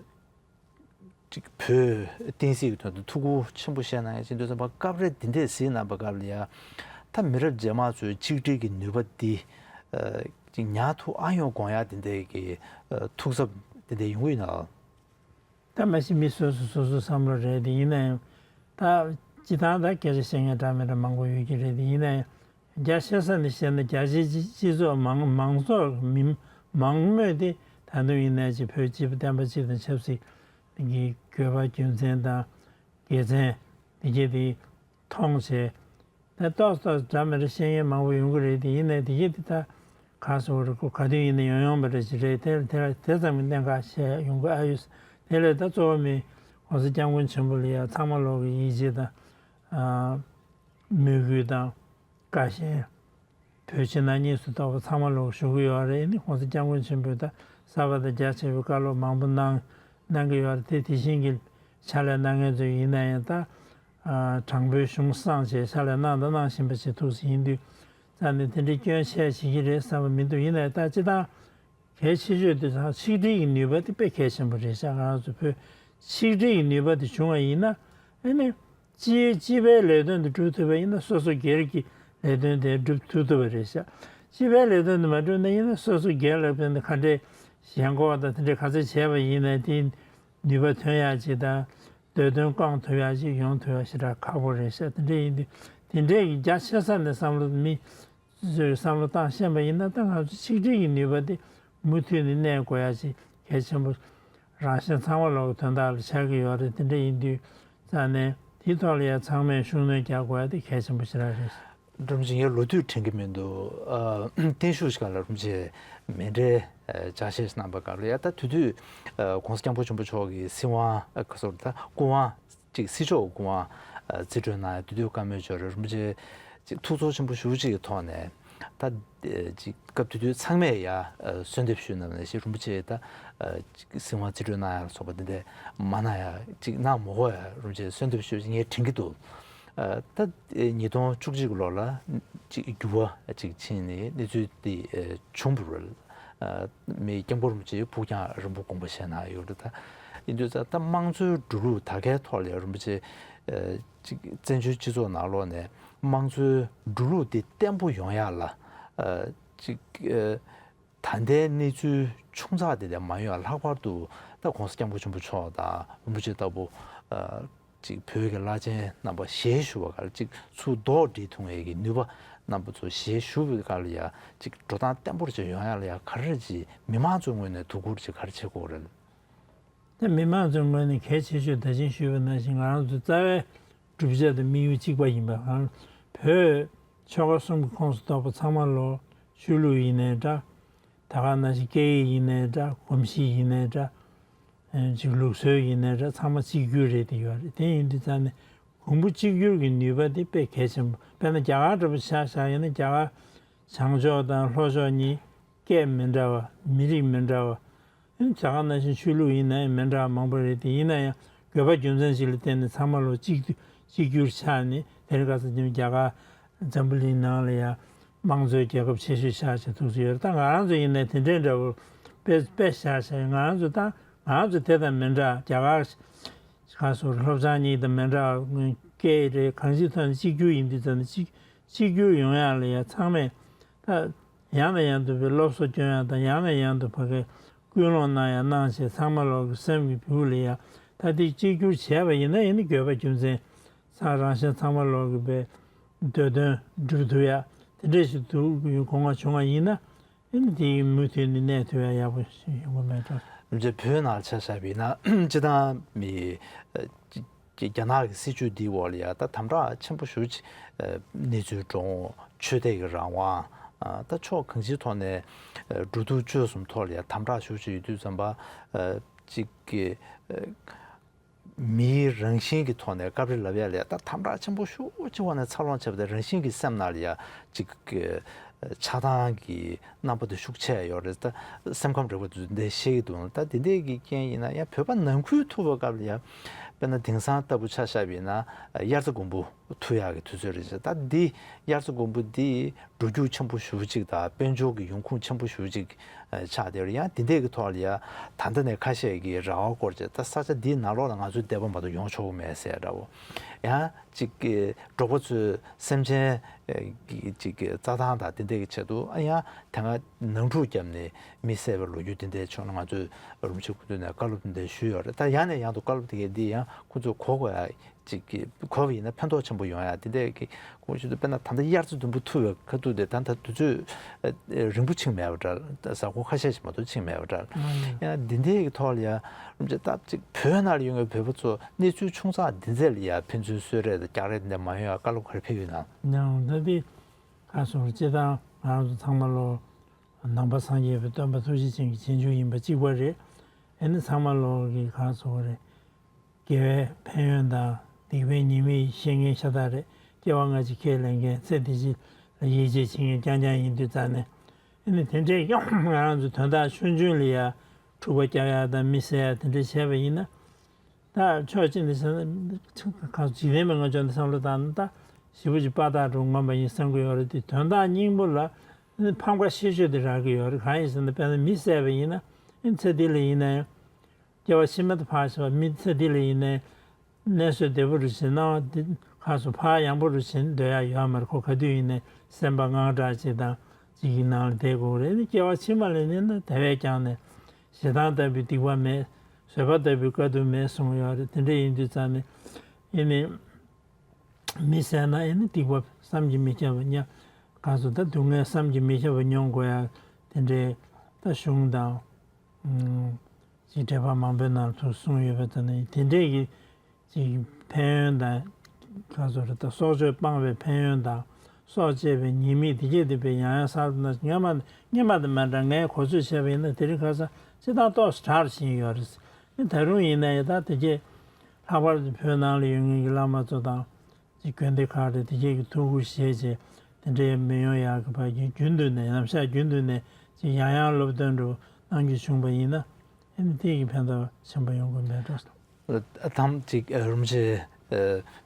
ཅིག་བོད་བསྟན་སྲིད་ཀྱི་དོན་དུ་ཐུགས་ཁུར་ཆེན་པོ་བཞེས་གནང་ཡ་ཅིག་འདུག་བསམ་པ་སྐབས་རེ་འདི་འདྲས་གཟིགས་གནང་པ་སྐབས་ལ་ཡ་ད་མི་རབས་རྗེས་མ་ཚོའི་ཆིག་སྒྲིལ་གྱི་ནུས་པ་འདི་ཅིག་ཉར་ཐུབ་ཨ་ཡོང་དགོངས་ཡ་དེ་འདྲས་ཀྱི་ཐུགས་འཚབ་དེ་འདྲས་ཡོང་གི་ཡོད་ན། ད་མ་གཞི་མི་སོ་སོ་སོ་སོའི་བསམ་བློ་རེད་དེ་ཡིན་ན་ཡང་ད་སྤྱི་བཏང་ད་སྐད་ཆ་བཤད་མཁན་འདྲ་མི་འདྲ་མང་པོ་ཡོད་ཀྱི་རེད་དེ་ཡིན་ན་ཡང་། རྒྱ་ཆེ་ས་ནས་བཤད་ན་རྒྱ་ཆེའི་སྤྱི་སྤྱི་ཚོགས་མང་མང་ཚོགས་མི་མང་མོས་དེ་ད་ ད་དུང་ཡིན་ནའི་ཅིག་བོད་སྤྱི་པ་བསྟན་པ་སྤྱི་དང་ཆབ་སྲིད་ཀྱི་དགོས་པ་རྒྱུ་མཚན་དང་དགེ་མཚན་དེ་གྱད་དེ་མཐོང་བྱས། ད་ཏོག་ཙམ་འདྲ་མི་འདྲ་ཤེས་མཁན་མང་པོ་ཡོང་གི་རེད། དེ་ཡིན་ནའི་དེ་གྱད་དེ་ད་ག་སོ་རེ་ཁོ་ག་དུས་ཡིན་ན་ཡོང་ཡོང་བ་རེད་ཅིག་རེད། དེ་དེ་དེ་ཙམ་གྱི་གནད་འགག་བཤད་ཡོང་གི་ཨ་ཡོད། དེ་ལས་ད་གཙོ་བོ་མི་༸གོང་ས་༸སྐྱབས་མགོན་ཆེན་པོ་ལ་ཡ་ཚང་མ་ལོག་གི་ཡིད་ཆེས་དང་མོས་གུས་དང་བཀའ་བཞིན། བོད་ཕྱི་ནང་གཉིས་སུ་གཏོགས་པ་ཚང་མ་ལོག་ཞུ་གི་ཡོད་རེད། ཨ་ནི་༸གོང་ས་༸སྐྱབས་མགོན་ཆེན་པོས་ད་གསར་པ་དང་རྒྱ་ཆེ་བའི་བཀའ་སློབ་མང་པོ་གནང་གནང་གི་ཡོད་རེད། དེ་དེ་བཞིན་གྱི་ཕྱག་ལས་གནང་མཁན་ཚོ་ཡིན་ན་ཡང་ད་ཨ་དྲང་པོའི་གཞུང་བསྲངས་བྱས་ཕྱག་ལས་གནང་དང་གནང་བཞིན་པ་ཞིག་ཐུགས་སུ་ཡིན་དུས་ཙང་ནས་དེ་འདྲའི་སྐྱོན་ཆེ་བྱེད་ཀྱི་རེད་བསམ་པ་མི་འདུག་ཡིན་ན་ཡང་ད་སྤྱི་བཏང་གལ་ཆེ་ཤོས་དེ་ཚང་ཆིག་སྒྲིལ་གྱི་ནུས་པ་དེ་དཔེ་གལ་ཆེན་པོ་རེད་ཤག་ང་རང་ཚོ་བོད་ཆིག་སྒྲིལ་གྱི་ནུས་པ་དེ་བྱུང་བ་ཡིན་ན་ཨ་ནི། སྤྱི་སྤྱི་པའི་ལས་དོན་དེ་སྒྲུབ་ཐུབ་པ་ཡིན་ན་སོ་སོ་སྒེར་གྱི་ལས་དོན་དེ་སྒྲུབ་ཐུབ་ཐུབ་པ་རེད་ཤག་སྤྱི་པའི་ལས་དོན་དེ་མ་སྒྲུབ་ན་ཡིན་ན་སོ་སོ་སྒེར་ལ་དཔེར་ན་ག་འདྲས་ཞེན་ཁོག་དང་དེ་འདྲས་ག་ཚོད་བྱས་པ་ཡིན་ན་དེའི་ནུས་པ་ཐོན་ཡག་ཅིག་དང་འདོད་དོན་སྐོང་ཐུབ་ཡག་ཅིག་ཡོང་ཐུབ་ཡག་ཞེ་དྲག་ཁག་པོ་རེད་ཤག་དེ་འདྲས་ཡིན་དུས་དེ་འདྲས་ཀྱི་རྒྱ་ཆེ་ས་ནས་བསམ་བློ་མི་ཚོས་བསམ་བློ་བཏང་ཤེས་པ་ཡིན་ན་ད་ང་ཚོ་ཆིག་སྒྲིལ་གྱི་ནུས་པ་དེ་མུ་མཐུད་ནས་གནས་དགོས་ཡ་ཅིག་གལ་ཆེན་པོ་རང་གཞན་ཚང་མ་ལོག་གི་དོན་དག་ལ་ཆགས་ཀྱི་ཡོད་རེད། དེ་འདྲ་ཡིན་དུས་ཙང་ནས་དེའི་ཐོག་ལ་ཡ་ཚང་མས་ཤུགས་སྣོན་རྒྱག་དགོས་ཡ་དེ་གལ་ཆེན་པོ་ཞེ་དྲག་རེད། རིན་པོ་ཆེ་ངས་ལོ་དུས་དྲན་གྱི་མི་འདུག་ཨ་བརྟན་བཞུགས་ཤིག་ལ་རིན་པོ་ཆེ་མཎྜལ་ཨ་ལྕགས་བཞེས་གནང་པ་སྐབས་ལ་ཡ་ད་དེ་དུས་ཨ་༸གོང་ས་༸སྐྱབས་མགོན་ཆེན་པོ་མཆོག་གི་སྲིད་དབང་ཨ་ག་སོར་ད་སྐུ་དབང་ཅིག་སྲིད་ཕྱོགས་སྐུ་དབང་ཨ་རྩིས་སྤྲོད་གནང་ཡ་དེ་དུས་བཀའ་མོལ་བརྗོད་རེད། རིན་པོ་ཆེ་ཅིག་ཐུགས་ཚོར་ཆེན་པོ་ཞེ་པོ་ཅིག་གི་ཐོག་ནས་ད་ཅིག་སྐབས་དེ་དུས་ཚང་མས་ཡ་གསོལ་འདེབས་ཞུས་གནང་ནས་ཞེ་རིན་པོ་ཆེ་ད་ཅིག་སྲིད་དབང་རྩིས་སྤྲོད་གནང་ཡ་ལ་སོགས་པ་དེ་འདྲ་མ་གནང་ཡ་ཅིག་གནང་མ་དགོས་ཡ་རིན་པོ་ཆེ་གསོལ་འདེབས་ཞུས་ངས་དྲན་གྱི་འདུག་ད་ཉིས་སྟོང་བཅུ་གཅིག་ལོ་ལ་ཅིག་འགྱུར་བ་ཅིག་ཕྱིན་ནས་གནས་ཚུལ་འདི་བྱུང་བ་རེད། མི་སྐྱབས་མགོན་རིན་པོ་ཆེ་ཕུགས་རྒྱང་རིང་པོ་དགོངས་པ་བཞེས་གནང་ཡོད་རེད། ད་ཡིན་དུས་ད་ད་དམངས་གཙོའི་འགྲོ་ལུགས་ད་གའི་ཐོག་ལ་རིན་པོ་ཆེ་ཅིག་བཙན་བྱོལ་སྤྱི་ཚོགས་ནང་ལོགས་ནས་དམངས་གཙོའི་འགྲོ་ལུགས་འདི་བརྟན་པོ་ཡོང་ཡག་ལ་ཅིག་ད་ལྟའི་གནས་ཚུལ་ཆུང་ཙག་དེ་ལས་མ་ཡོང་ཡག་ལྷག་པར་དུ་ད་༸གོང་ས་༸སྐྱབས་མགོན་ཆེན་པོ་མཆོག་དང་རིན་པོ་ཆེ་ལྟ་བུ་ཅིག་བོད་ཀྱི་བླ་ཆེན་རྣམ་པ་ཞལ་བཞུགས་པ་ག་ལ་ཅིག་ཚུར་ལྡོག་སྒྲིལ་ཐུབ་ཡས་ཀྱི་ནུས་པ་རྣམ་པ་ཚོ་ཞལ་བཞུགས་པའི་སྐབས་ལ་ཡ་ཅིག་འགྲོ་སྟངས་བརྟན་པོ་ཅིག་ཡོང་ཡ་ལ་ཡ་ག་རེ་ཅིག་མི་མང་ཚོའི་ངོས་ནས་དོ་ཁུར་ཅིག་ག་རེ་བྱེད་དགོས་རེད། ད་མི་མང་ཚོའི་ངོས་ནས་གལ་ཆེ་ཤོས་ད་ཅིང་ཞུས་པ་ནང་བཞིན་ང་རང་ཚོའི་རྩ་བའི་བསྒྲུབ་བྱ་དང་དམིགས་ཡུལ་གཅིག་པ་ཡིན་པ་ང་བོད་ཆོལ་ཁ་གསུམ་གྱི་ཁོངས་སུ་གཏོགས་པ་ཚང་མ་ལོ་ཆོས་ལུགས་ཡིན་ནའི་འདྲ། ད་ག་ནང་བཞིན་སྐད་ཡིག་ཡིན་ནའི་འདྲ་གོམས་གཤིས་ཡིན་ནའི་འདྲ། ཅིག་ལུགས་སྲོལ་ཡིན་ནའི་འདྲ་ཚང་མ་གཅིག་གྱུར་རེད་དེ་ཡོད་རེད། དེ་ཡིན་དུས་ཙང་ནས་གོང་བུ་གཅིག་གྱུར་གྱི་ནུས་པ་དེ་དཔེ་གལ་ཆེན་པོ། དཔེར་ན་རྒྱ་གར་འདྲ་པོ་ཆ་བཞག་ཡིན་ན་རྒྱ་གར་བྱང་ཕྱོགས་དང་ལྷོ་ཕྱོགས་གཉིས་སྐད་མི་འདྲ་བ་མི་རིགས་མི་འདྲ་བ། ཨ་ནི་རྒྱ་གར་ནང་བཞིན་ཆོས་ལུགས་ཡིན་ན་ཡང་མི་འདྲ་བ་མང་པོ་རེད་དེ་ཡིན་ན་ཡང་དགོས་པ་རྒྱུ་མཚན་ཞིག་ལ་བརྟེན་ནས་ཚང་མ་ལོ་གཅིག་གཅིག་གྱུར་ཆགས་ནས་དེ་རིང་ཁ་སང་རྒྱ་གར་འཛམ་བུ་གླིང་ནང་ལ་ཡང་དམངས་གཙོའི་རྒྱལ་ཁབ་ཆེ་ཤོས་ཆགས་བྱས་ཐུགས་སུ་ཡོད་རེད། ད་ང་རང་ཚོ་ཡིན་ནའི་དེ་འདྲའི་འདྲ་བོ་དཔེ་དཔེ་བཞག་བྱས་ང་རང་ཚོ་ད་ང་རང་ཚོ་དེ་དང་མི་འདྲ་རྒྱ་གར་ག་སོ་སློབ་སྦྱོང་གཉིས་དང་མི་འདྲ་བ་སྐད་རེད་གང་ཅིའི་ཐོག་ནས་གཅིག་གྱུར་ཡིན་དུས་ཙམ་ནས་གཅིག་གཅིག་གྱུར་ཡོང་ཡག་ལ་ཡ་ཚང་མས་ད་ཡང་ནས་ཡང་དུ་བའི་སློབ་གསོ་སྐྱོན་ཡག་དང་ཡང་ནས་ཡང་དུ་ཕ་གའི་སྐུལ་སློང་གནང་ཡག་གནང་བྱས་ཚང་མ་ལོག་གི་སེམས་ཀྱི་སྦུག་ལ་ཡ་ད་དེ་གཅིག་གྱུར་བྱས་པ་ཡིན་ན་ཡིན་ན་དགོས་པ་རྒྱུ་མཚན་ཚང་རང་གཞན་ཚང་མ་ལོག་གི་བའི་འདོད་དོན་འགྲུབ་ཐུབ་ཡག་དེ་འདྲས་ཞིག་འདུག་གོ་ང་བྱུང་བ་ཡིན་ན། ཨ་ནི་དེ་མུ་མཐུད་ནས་གནས་ཐུབ་ཡ་ཡག་པོ་ཞིག་ཡོང་གི་མེད་འགྲོ། རིན་པོ་ཆེ་བོད་ནང་ཆ་བཞག་པ་ཡིན་ན་སྤྱི་བཏང་མི་ཨ་རྒྱ་ནག་གི་སྲིད་བྱུས་འདིའི་འོག་ལ་ཡ་ད་དམ་དྲག་ཆེན་པོ་ཞེ་པོ་ཅིག་ཨ་གནས་ཚུལ་འགྲོ་འོང་ཆོས་དད་ཀྱི་རང་དབང་ཨ་ད་ཕྱོགས་གང་ཅིའི་ཐོག་ནས་ཨ་འགྲོ་འདུག་སྤྱོད་གསུམ་ཐོག་ལ་ཡ་དམ་དྲག་ཞེ་པོ་ཅིག་ཡོད་དུས་ཙམ་པ་ཨ་ཅིག་གི་ཨ། མིའི་རང་བཞིན་གྱི་ཐོག་ནས་སྐབས་རེ་ལབ་ཡ་ལ་ཡ་ད་དམ་དྲག་ཆེན་པོ་ཞེ་པོ་ཅིག་འོག་ནས་འཚར་ལོངས་བྱས་པ་དེ་རང་བཞིན་གྱིས་སེམས་ནང་ལ་ཡ་ཅིག་གི་ཆགས་སྡང་གི་རྣམ་པ་དེ་ཤུགས་ཆེ་ཡོད་རེད། ད་སེམས་ཁམས་རིག་པ་དེ་འདི་ཤེས་ཀྱི་འདུག་ད་དེ་འདྲས་ཀྱི་རྐྱེན་ཡིན་ན་ཡང་བོད་པ་ནང་ཁུལ་ཐུག་པའི་སྐབས་ལ་ཡ་དཔེར་ན་དེང་སང་ལྟ་བུ་ཆ་བཞག་པ་ཡིན་ན་དབྱར་རྩྭ་དགུན་འབུ་འཐུ་ཡག་གི་དུས་ཚོད་རེད། ད་འདི་དབྱར་རྩྭ་དགུན་འབུ་འདི་འགྲོ་རྒྱུག་ཆེན་པོ་ཞེ་པོ་ཅིག་དང་དཔལ་འབྱོར་གྱི་ཡོང་ཁུངས་ཆེན་པོ་ཞེ་པོ་ཅིག་ཆགས་བསྡད་ཡོད་རེད། ཡང་དེ་འདྲས་ཀྱི་ཐོག་ལ་ཡ་ད་ལྟ་ནས་ཁ་ཤས་ཀྱིས་རེ་བ་བསྐོར་བྱས་ད་ས་ཆ་འདིའི་ནང་ལོགས་ལ་ང་ཚོའི་སྡེ་པ་མ་གཏོགས་ཡོང་ཆོག་གི་མེད་ཟེར་འདྲ་བོ། ཡང་ཅིག་གི་འབྲོག་པ་ཚོའི་སེམས་ཅན་གྱི་ཅིག་གི་རྩྭ་ཐང་དང་དེ་འདྲས་ཀྱི་ཆེད་དུ་ཨ་ཡང་དེ་སྔ་ནང་འཁྲུག་བརྒྱབ་ནས་མི་བསད་པའི་ལོ་རྒྱུས་དེ་འདྲས་བྱུང་ན་ང་ཚོས་རིན་པོ་ཆེ་སྐུ་མདུན་ནས་བཀའ་སློབ་དེ་འདྲས་ཞུས་ཡོད་རེད། ད་ཡང་ནས་ཡང་དུ་བཀའ་སློབ་དེ་གས་འདི་ཡང་ཁོ་ཚོས་གོ་དགོས་ཡ། ཅིག་གི་གོ་བ་ཡིན་ན་ཕན་ཐོགས་ཆེན་པོ་ཡོང་ཡ་དེ་འདྲ་གི་གོང་ཞུས་དུས་དཔེར་ན་ད་ལྟ་དབྱར་རྩྭ་དུམ་བུ་འཐུ་བའི་ཁ་ཐུག་དེ་ད་ལྟ་དུས་ཚོད་རིང་པོ་ཕྱིན་མེད་པ་འདྲ། གཟའ་འཁོར་ཁ་ཤས་ཤིག་མ་གཏོགས་ཕྱིན་མེད་པ་འདྲ། ཡང་འདི་འདྲའི་གི་ཐོག་ལ་ཡ་རླུང་འཕྲིན་སྟབས་ཅིག་བོད་ནང་ལ་ཡོད་པའི་བོད་པ་ཚོ་གནས་ཚུལ་ཆུང་ཙག་འདི་ཚོ་ལ་ཡ་ཕན་ཚུན་གསོལ་རས་དང་རྒྱག་རེས་འདི་འདྲ་མ་ཡོང་ཡ་བཀའ་སློབ་ག་རེ་ཕེབས་ཡོད་ན། ཡང་ད་དེ་ག་སོང་སྤྱི་བཏང་ང་རང་ཚོ་ཚང་མ་ལོ་ནང་པ་སངས་རྒྱས་པའི་སྟོན་པ་ཐུགས་རྗེ་ཅན་གྱི་རྗེས་འཇུག་ཡིན་པ་གཅིག་པ་རེད། ཨེ་ནི་ཚང་མ་ལོ་གི་ག་སོང་རེད། དགེ་བའི་ཕན་ཡོན་དང་སྡིག་པའི་ཉེས་དམིགས་ཤེས་མཁན་ཤ་སྟག་རེད། སྐྱེ་བ་སྔ་ཕྱི་ཁས་ལེན་མཁན་ཚེ་འདི་ཕྱི་ལ་ཡིད་ཆེས་བྱེད་མཁན་རྐྱང་རྐྱང་ཡིན་དུས་ཙང་ནས། ཨེ་ནི་དེ་འདྲའི་ཡང་ང་རང་ཚོའི་དོན་དག་ཆུང་ཆུང་ལ་ཡ་འཁྲུག་པ་རྒྱག་ཡ་དང་མི་བསད་ཡ་དེ་འདྲ་བྱས་པ་ཡིན་ན། ད་ཕྱོགས་གཅིག་ནས་བྱས་ན་ཁ་འཇིག་རྟེན་པའི་ངོས་ཕྱོགས་ནས་བསམ་བློ་བཏང་ན་ད་ཞེ་པོ་ཅིག་དཔའ་རྟགས་འགྲོ་ངོམ་པ་ཡིན་བསམ་གྱི་ཡོད་རེད་དེ། དོན་དག་སྙིང་པོ་ལ་ཕམ་ཁ་ཆེ་ཤོས་དེ་རག་གི་ཡོད་རེད། གང་ཡིན་ཟེར་ན་དཔེར་ན་མི་བསད་པ་ཡིན་ན་ཨེ་ཚེ་འདི་ལ་ཡིན་ན་ཡང་། སྐྱེ་བ་ཕྱི་མ་དང་ཕར་ཕྱིན་པ་མི་ཚེ་འདི་ལ་ཡིན་ནའི་གནས་ཚུལ་བདེ་པོ་རུ་ཕྱིན་ནའང་འདི་ཁ་སོ་ཕར་ཡང་པོ་རུ་ཕྱིན་སྡོད་ཡ་ཡོད་མ་རེད། ཁོ་ག་དུས་ཡིན་ནའི་སེམས་པ་དངངས་སྐྲག་ཅིག་དང་ཅིག་གི་ནང་ལ་བསྡད་དགོས་རེད། ནི་སྐྱེ་བ་ཕྱི་མ་ལ་ནི་ན་དེ་བས་ཀྱང་ནས་ཞེ་སྡང་ལྟ་བུའི་སྡིག་པ་མེད། བཟོད་པ་ལྟ་བུའི་དཀའ་སྡུག་མེད་གསུངས་ཡོད་རེད། དེ་འདྲ་ཡིན་དུས་ཙང་ནི་ཨེ་ནི། མི་བསད་ན་ཨེ་ནི་སྡིག་པ་བསམ་གྱིས་མི་ཁྱབ་པ་ཉ་ག་ཚོད་ད་སྡུག་བསྔལ་བསམ་གྱིས་མི་ཁྱབ་པ་མྱོང་དགོས་ཡ་དེ་འདྲའི་ད་གཞུང་དང་། ཅིག་འགྲེལ་པ་མང་པོའི་ནང་ལ་ཚུར་གསུངས་ཡོད་པ་དང་ནི་དེ་འདྲའི་གི་ཅིག་ཕན་ཡོན་དང་ག་ཚོད་རེད་ད་སྲོག་གཅོད་སྤང་བའི་ཕན་ཡོན་དང་སྲོག་བཅད་པའི་ཉེས་དམིགས་དེ་གྱད་དེ་བས་ཡང་ཡང་གསར་དུ་ན་སྔོན་མ་སྔོན་མ་དང་མ་འདྲ་ངས་གོ་ཚོད་བྱས་པ་ཡིན་ན་དེ་རིང་ཁ་སང་སྤྱི་བཏང་ཏོག་ཙམ་དྲག་ཕྱིན་ཡོད་རེད། ནི་ད་རུང་ཡིན་ན་ཡང་ད་དེ་གྱད་ལྷག་པར་དུ་བོད་ནང་ལ་ཡོད་མཁན་གྱི་བླ་མ་ཚོ་དང་། ཅིག་དགོན་སྡེ་ཁག་རེད་དེ་གྱད་ཀྱི་ཐུགས་ཁུར་བཞེས་བྱས་དེ་འདྲའི་མི་ཡོང་ཡག་གི་བར་གྱི་རྒྱུན་དུ་ནས་ནམ་ཞག་རྒྱུན་དུ་ནས་ཅིག་ཡང་ཡང་སློབ་སྟོན་འགྲོ་གནང་རྒྱུ་བྱུང་བ་ཡིན་ན་ཨེ་ནི་དེ་གི་ཕན་ཐོགས་ཆེན་པོ་ཡོང་གི་མེད་འགྲོ། ཐམ་ཅིག་རིན་པོ་ཆེ་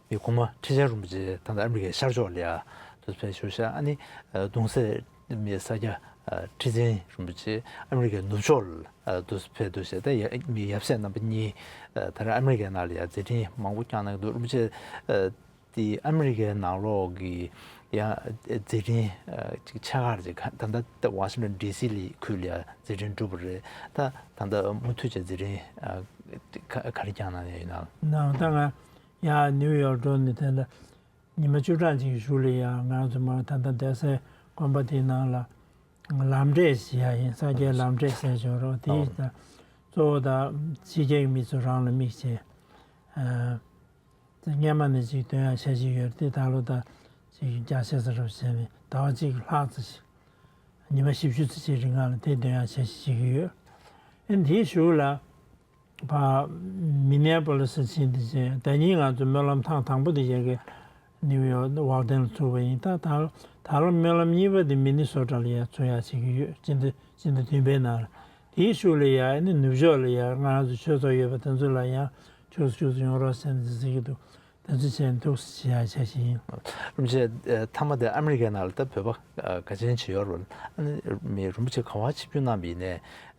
མི་གོང་མ་ཁྲི་ཆེན་རིན་པོ་ཆེ་ད་ལྟ་ཨ་མི་རི་ཀའི་ཤར་ཕྱོགས་ལ་ཡ་དུ་ཕེབས་བཞུགས་ཤག་ཨ་ནི་གདུང་སྲས་མི་ས་སྐྱ་ཁྲི་འཛིན་རིན་པོ་ཆེ་ཨ་མི་རི་ཀའི་ནུབ་ཕྱོགས་ལ་དུ་ཕེབས་འདུག་ཟེར། ད་ཡ་མི་ཡབ་སྲས་རྣམ་པ་གཉིས་ད་རེས་ཨ་མི་རི་ཀའི་ནང་ལ་ཡ་མཛད་འཕྲིན་མང་པོ་བསྐྱངས་གནང་གི་འདུག་རིན་པོ་ཆེ། དེ་ཨ་མི་རི་ཀའི་ནང་ལོགས་ཀྱི་ཡང་མཛད་འཕྲིན་ཅིག་ཆེ་ཁག་ཅིག་ད་ལྟ་ཝ་ཤིང་ཊོན་ཌི་སི་ལི་ཁུལ་ལ་ཡང་མཛད་འཕྲིན་གྲུབ་པ་རེད། ད་ད་ལྟ་མུ་མཐུད་ཀྱི་མཛད་འཕྲིན་ག་ག་རེ་བསྐྱངས་གནང་ཡོད་ན། ནའང་ད་ང་ཡང་ནིའུ་ཡོག་འགྲོ་ནས་དེ་ལ་ཉི་མ་བཅུ་གྲངས་ཅིག་གཞུག་ལ་ཡང་ང་ཚོ་མ་ད་ལྟ་སྡོད་སའི་དགོན་པ་དེའི་ནང་ལ་ལམ་འབྲས་ཞེས་ཡ་ཡིན། ས་སྐྱའི་ལམ་འབྲས་ཟེར་བྱུང་རོགས་དེའི་ད་གཙོ་བོ་ད་ཕྱི་རྒྱལ་གྱི་མི་ཚོ་རང་ལ་དམིགས་བྱས། སྔན་མ་ནས་ཅིག་འདོན་ཡག་འཆར་གཞི་ཡོད་དེ་ད་ལོ་ད་ཅིག་རྒྱ་ཆེ་ས་རུ་བྱས་ནས་ཟླ་བ་གཅིག་ལྷག་ཙམ་ཞིག་ཉི་མ་བཞི་བཅུ་ཙམ་ཞིག་རིང་ལ་དེ་འདོན་ཡག་འཆར་གཞི་བྱེད་ཀྱི་ཡོད། ཨེ་དེའི་གཞུག་ལ་ཕ་མི་ནེ་པོ་ལི་སི་ཕྱིན་དེ་བྱས་ཟླ་ཉིན་ང་ཚོ་སྨོན་ལམ་ཐེངས་དང་པོ་དེ་ཡ་གི་ནིའུ་ཡོག་ཝལ་ཏན་ལ་ཚུགས་པ་ཡིན། ད་ད་ད་ལོ་སྨོན་ལམ་གཉིས་པ་དེ་མི་ནི་སོ་ཊ་ལ་ཡ་ཚུགས་ཡག་བྱེད་ཀྱི་ཡོད། སྤྱི་ཟླ་སྤྱི་ཟླ་བདུན་པའི་ནང་ལ་དེའི་གཞུག་ལ་ཡ་ཨེ་ནི་ནུབ་ཕྱོགས་ལ་ཡ་ང་རང་ཚོ་ཆོས་ཚོགས་ཡོད་པ་དེ་ཚོ་ལ་ཡང་། ཆུ་ཆུ་ཡོང་རོགས་ཟེར་ནས་ཟེར་གྱི་འདུག་དེ་ཚོ་བྱས་ནས་ཐུགས་སུ་བཞེས་ཡག་བྱ་ཞིག་ཡིན། རིན་པོ་ཆེ་མཐའ་མ་དེ་ཨ་མི་རི་ཀའི་ནང་ལ་ད་བོད་པ་ག་ཚོད་ཅིག་ཡོད་རེད། ཨ་ནི་མི་རིན་པོ་ཆེ་ག་པར་ཆིབས་བསྒྱུར་གནང་བ་ཡིན་ནའི་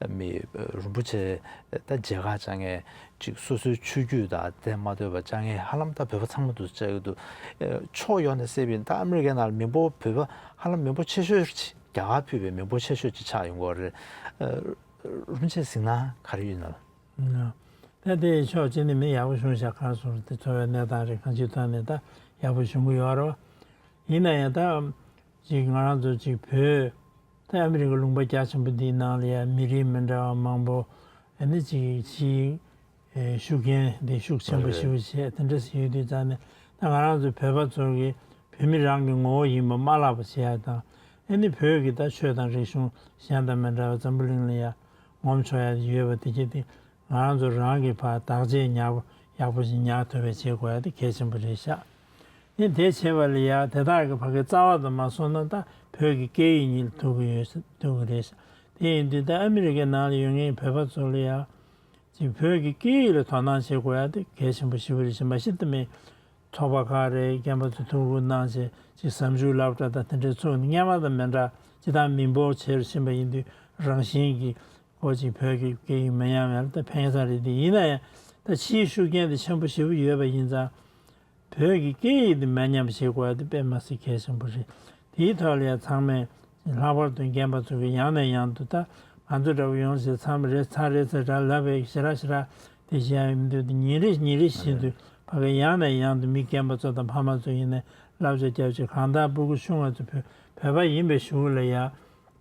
མི་རིན་པོ་ཆེ་ད་མཇལ་ཁ་བཅར་མཁན་ཅིག་སོ་སོའི་ཆོས་བརྒྱུད་དང་དེ་མ་ལྟོས་པ་བཅར་མཁན་ཧ་ལམ་ད་བོད་པ་ཚང་མ་འདུག་བཅར་གྱི་འདུག་ཕྱོགས་ཡོངས་ནས་བསལ་བ་ཡིན་ད་ཨ་མི་རི་ཀའི་ནང་ལ་མི་འབོར་བོད་པ་ཧ་ལམ་མི་འབོར་ཆེ་ཤོས་ཅིག་རྒྱ་གར་ཕུད་པའི་མི་འབོར་ཆེ་ཤོས་ཅིག་ཆགས་ཡོང་གི་ཡོད་རེད། རིན་པོ་ཆེ་གཟིགས་སྣང་ག་རེ་ཡོད་ན། ད་དེ་ཕྱོགས་གཅིག་ནས་མི་ཡག་པོ་བྱུང་ཤག་ག་སོང་དེ་འཚོ་བའི་གནས་སྟངས་རེད། གང་ཅིའི་ཐོག་ནས་ད་ཡག་པོ་བྱུང་གི་ཡོད་རེད། ཡིན་ན་ཡང་ད་ཅིག་ང་རང་ཚོ་ཅིག་བོད་ད་ཨ་མི་རི་ཀའི་ལུང་པ་རྒྱ་ཆེན་པོ་འདིའི་ནང་ལ་ཡང་མི་རིགས་མི་འདྲ་བ་མང་པོ་ཨ་ནི་ཅིག་ཅིག་ཤུགས་རྐྱེན་འདི་ཤུགས་ཆེན་པོ་ཞེ་པོ་བྱས་དེ་འདྲ་ཞིག་ཡོད་དུས་ཙང་ནས་ད་ང་རང་ཚོ་བོད་པ་ཚོ་གི་བོད་མི་རང་གི་ངོ་བོ་ཡིན་པ་མ་བརླག་པ་བྱེད་ཡ་དང་ཨ་ནི་བོད་ཀྱི་ད་ཆོས་དང་རིག་གཞུང་གཞན་དང་མི་འདྲ་བ་འཛམ་བུ་གླིང་ལ་ཡང་ངོམ་ཆོག་ཡ་ཡོད་པ་དེ་གྱད་དེ་ང་རང་ཚོ་རང་གི་ཕར་བདག་གཅེས་ཉར་ཡག་པོ་ཞིག་ཉར་ཐུབ་པའི་བྱེད་དགོས་ཡ་དེ་གལ་ཆེན་པོ་རེད་ཤག་ཨ་ནི་དེ་བྱེད་པ་ལ་ཡ་དེ་དག་གི་ཕ་གི་རྩ་བ་དང་མ་སོང་ན་ད་བོད་ཀྱི་སྐད་ཡིག་གཉིས་ལ་ཐུག་གི་ཡོད་ཐུག་གི་རེད་ཤག་དེ་ཡིན་དུས་ད་ཨ་མི་རི་ཀའི་ནང་ལ་ཡོད་མཁན་བོད་པ་ཚོ་ལ་ཡ། ཅིག་བོད་ཀྱི་སྐད་ཡིག་ལ་དོ་སྣང་བྱེད་དགོས་ཡ་དེ་གལ་ཆེན་པོ་ཞེ་པོ་རེད་ཤག་མ་གཞི་དེ་མིན་ཚོགས་པ་ཁག་རེད། རྒན་པ་ཚོ་ཐུགས་ཁུར་གནང་བྱས་ཅིག་གཟའ་མཇུག་སློབ་གྲྭ་དང་དེ་འདྲའི་ཚུགས་ནས་སྔོན་མ་དང་མི་འདྲ་ཅིག་ད་མི་འབོར་ཆེ་རུ་ཕྱིན་པ་ཡིན་དུས་རང་བཞིན་གྱིས་ཁོ་ཅིག་བོད་ཀྱི་སྐད་ཡིག་མི་ཉམས་ཡ་ལ་ད་ཕན་ས་རེད། དེ་ཡིན་ན་ཡང་ད་ཕྱིའི་ཤུགས་རྐྱེན་དེ་ཆེན་པོ་ཞེ་པོ་ཡོད་པ་ཡིན་ཙང་། བོད་ཀྱི་སྐད་ཡིག་འདི་མེད་མཉམ་བྱེད་དགོས་ཡ་དེ་དཔེ་མ་སྲིད་གལ་ཆེན་པོ་རེད། དེའི་ཐོག་ལ་ཡ་ཚང་མས་ལྷག་པར་དུ་རྒན་པ་ཚོ་གིས་ཡང་ནས་ཡང་དུ་ད་ང་ཚོ་འདྲ་བོ་ཡོང་ཟེར་ཚང་མ་རེད་ཚར་རེད་ཚར་ར་ལབ་པའི་ཞེ་དྲག་ཞེ་དྲག་དེ་བཤད་ཡ་ཡིན་དུས་དེ་ཉིན་རེ་ཉིན་རེ་བཞིན་དུ་ ཕ་གི་ཡང་ནས་ཡང་དུ་མི་རྒན་པ་ཚོ་དང་ཕ་མ་ཚོ་ཡིན་ནའི་བསླབ་བྱ་རྒྱབ་བྱས། གང་ལྟར་སྤུ་གུ་ཆུང་བ་ཚོ་བོད་བོད་པ་ཡིན་པའི་གཞུག་ལ་ཡང་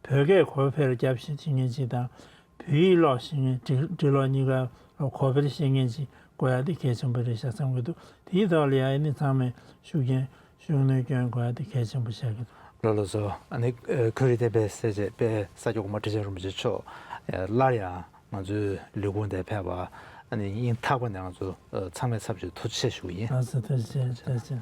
བོད་སྐད་གོ་བ་སྤེལ་རྒྱབ་བྱེད་བྱེད་མཁན་ཅིག་དང་། བོད་ཡིག་ཀློག་ཤེས་མཁན། འབྲི་འབྲི་ཀློག་གཉིས་ཀ་ལ་གོ་བ་སྤེལ་ཤེས་མཁན་ཅིག་དགོས་ཡ་དེ་གལ་ཆེན་པོ་རེད་ཤག་བསམ་གྱི་འདུག་དེའི་ཐོག་ལ་ཡང་ཨ་ནི་ཚང་མས་ཤུགས་རྐྱེན་ཤུགས་སྣོན་སྐྱོན་དགོས་ཡ་དེ་གལ་ཆེན་པོ་ཆགས་ཀྱི་འདུག་ལགས་ལགས་སོ། ཨ་ནི་ཨ་ཁོ་རེ་དེ་པའི་སེ་བྱས་པའི་ས་སྐྱ་གོང་མ་ཁྲི་ཆེན་རིན་པོ་ཆེ་མཆོག་ཨ་སླར་ཡང་ང་ཚོའི་ལས་ཁུངས་དེར་ཕེབས་པ། ཨ་ནི་སྙིང་ཐག་པ་ནས་ང་ཚོ་ཨ་ཚང་མས་ཚབ་ཞུས་ཐུགས་རྗེ་ཆེ་ཞུ་གི་ཡིན། ལགས་སོ། ཐུགས་རྗེ་ཆེ། ཐུགས་རྗེ་ཆེ།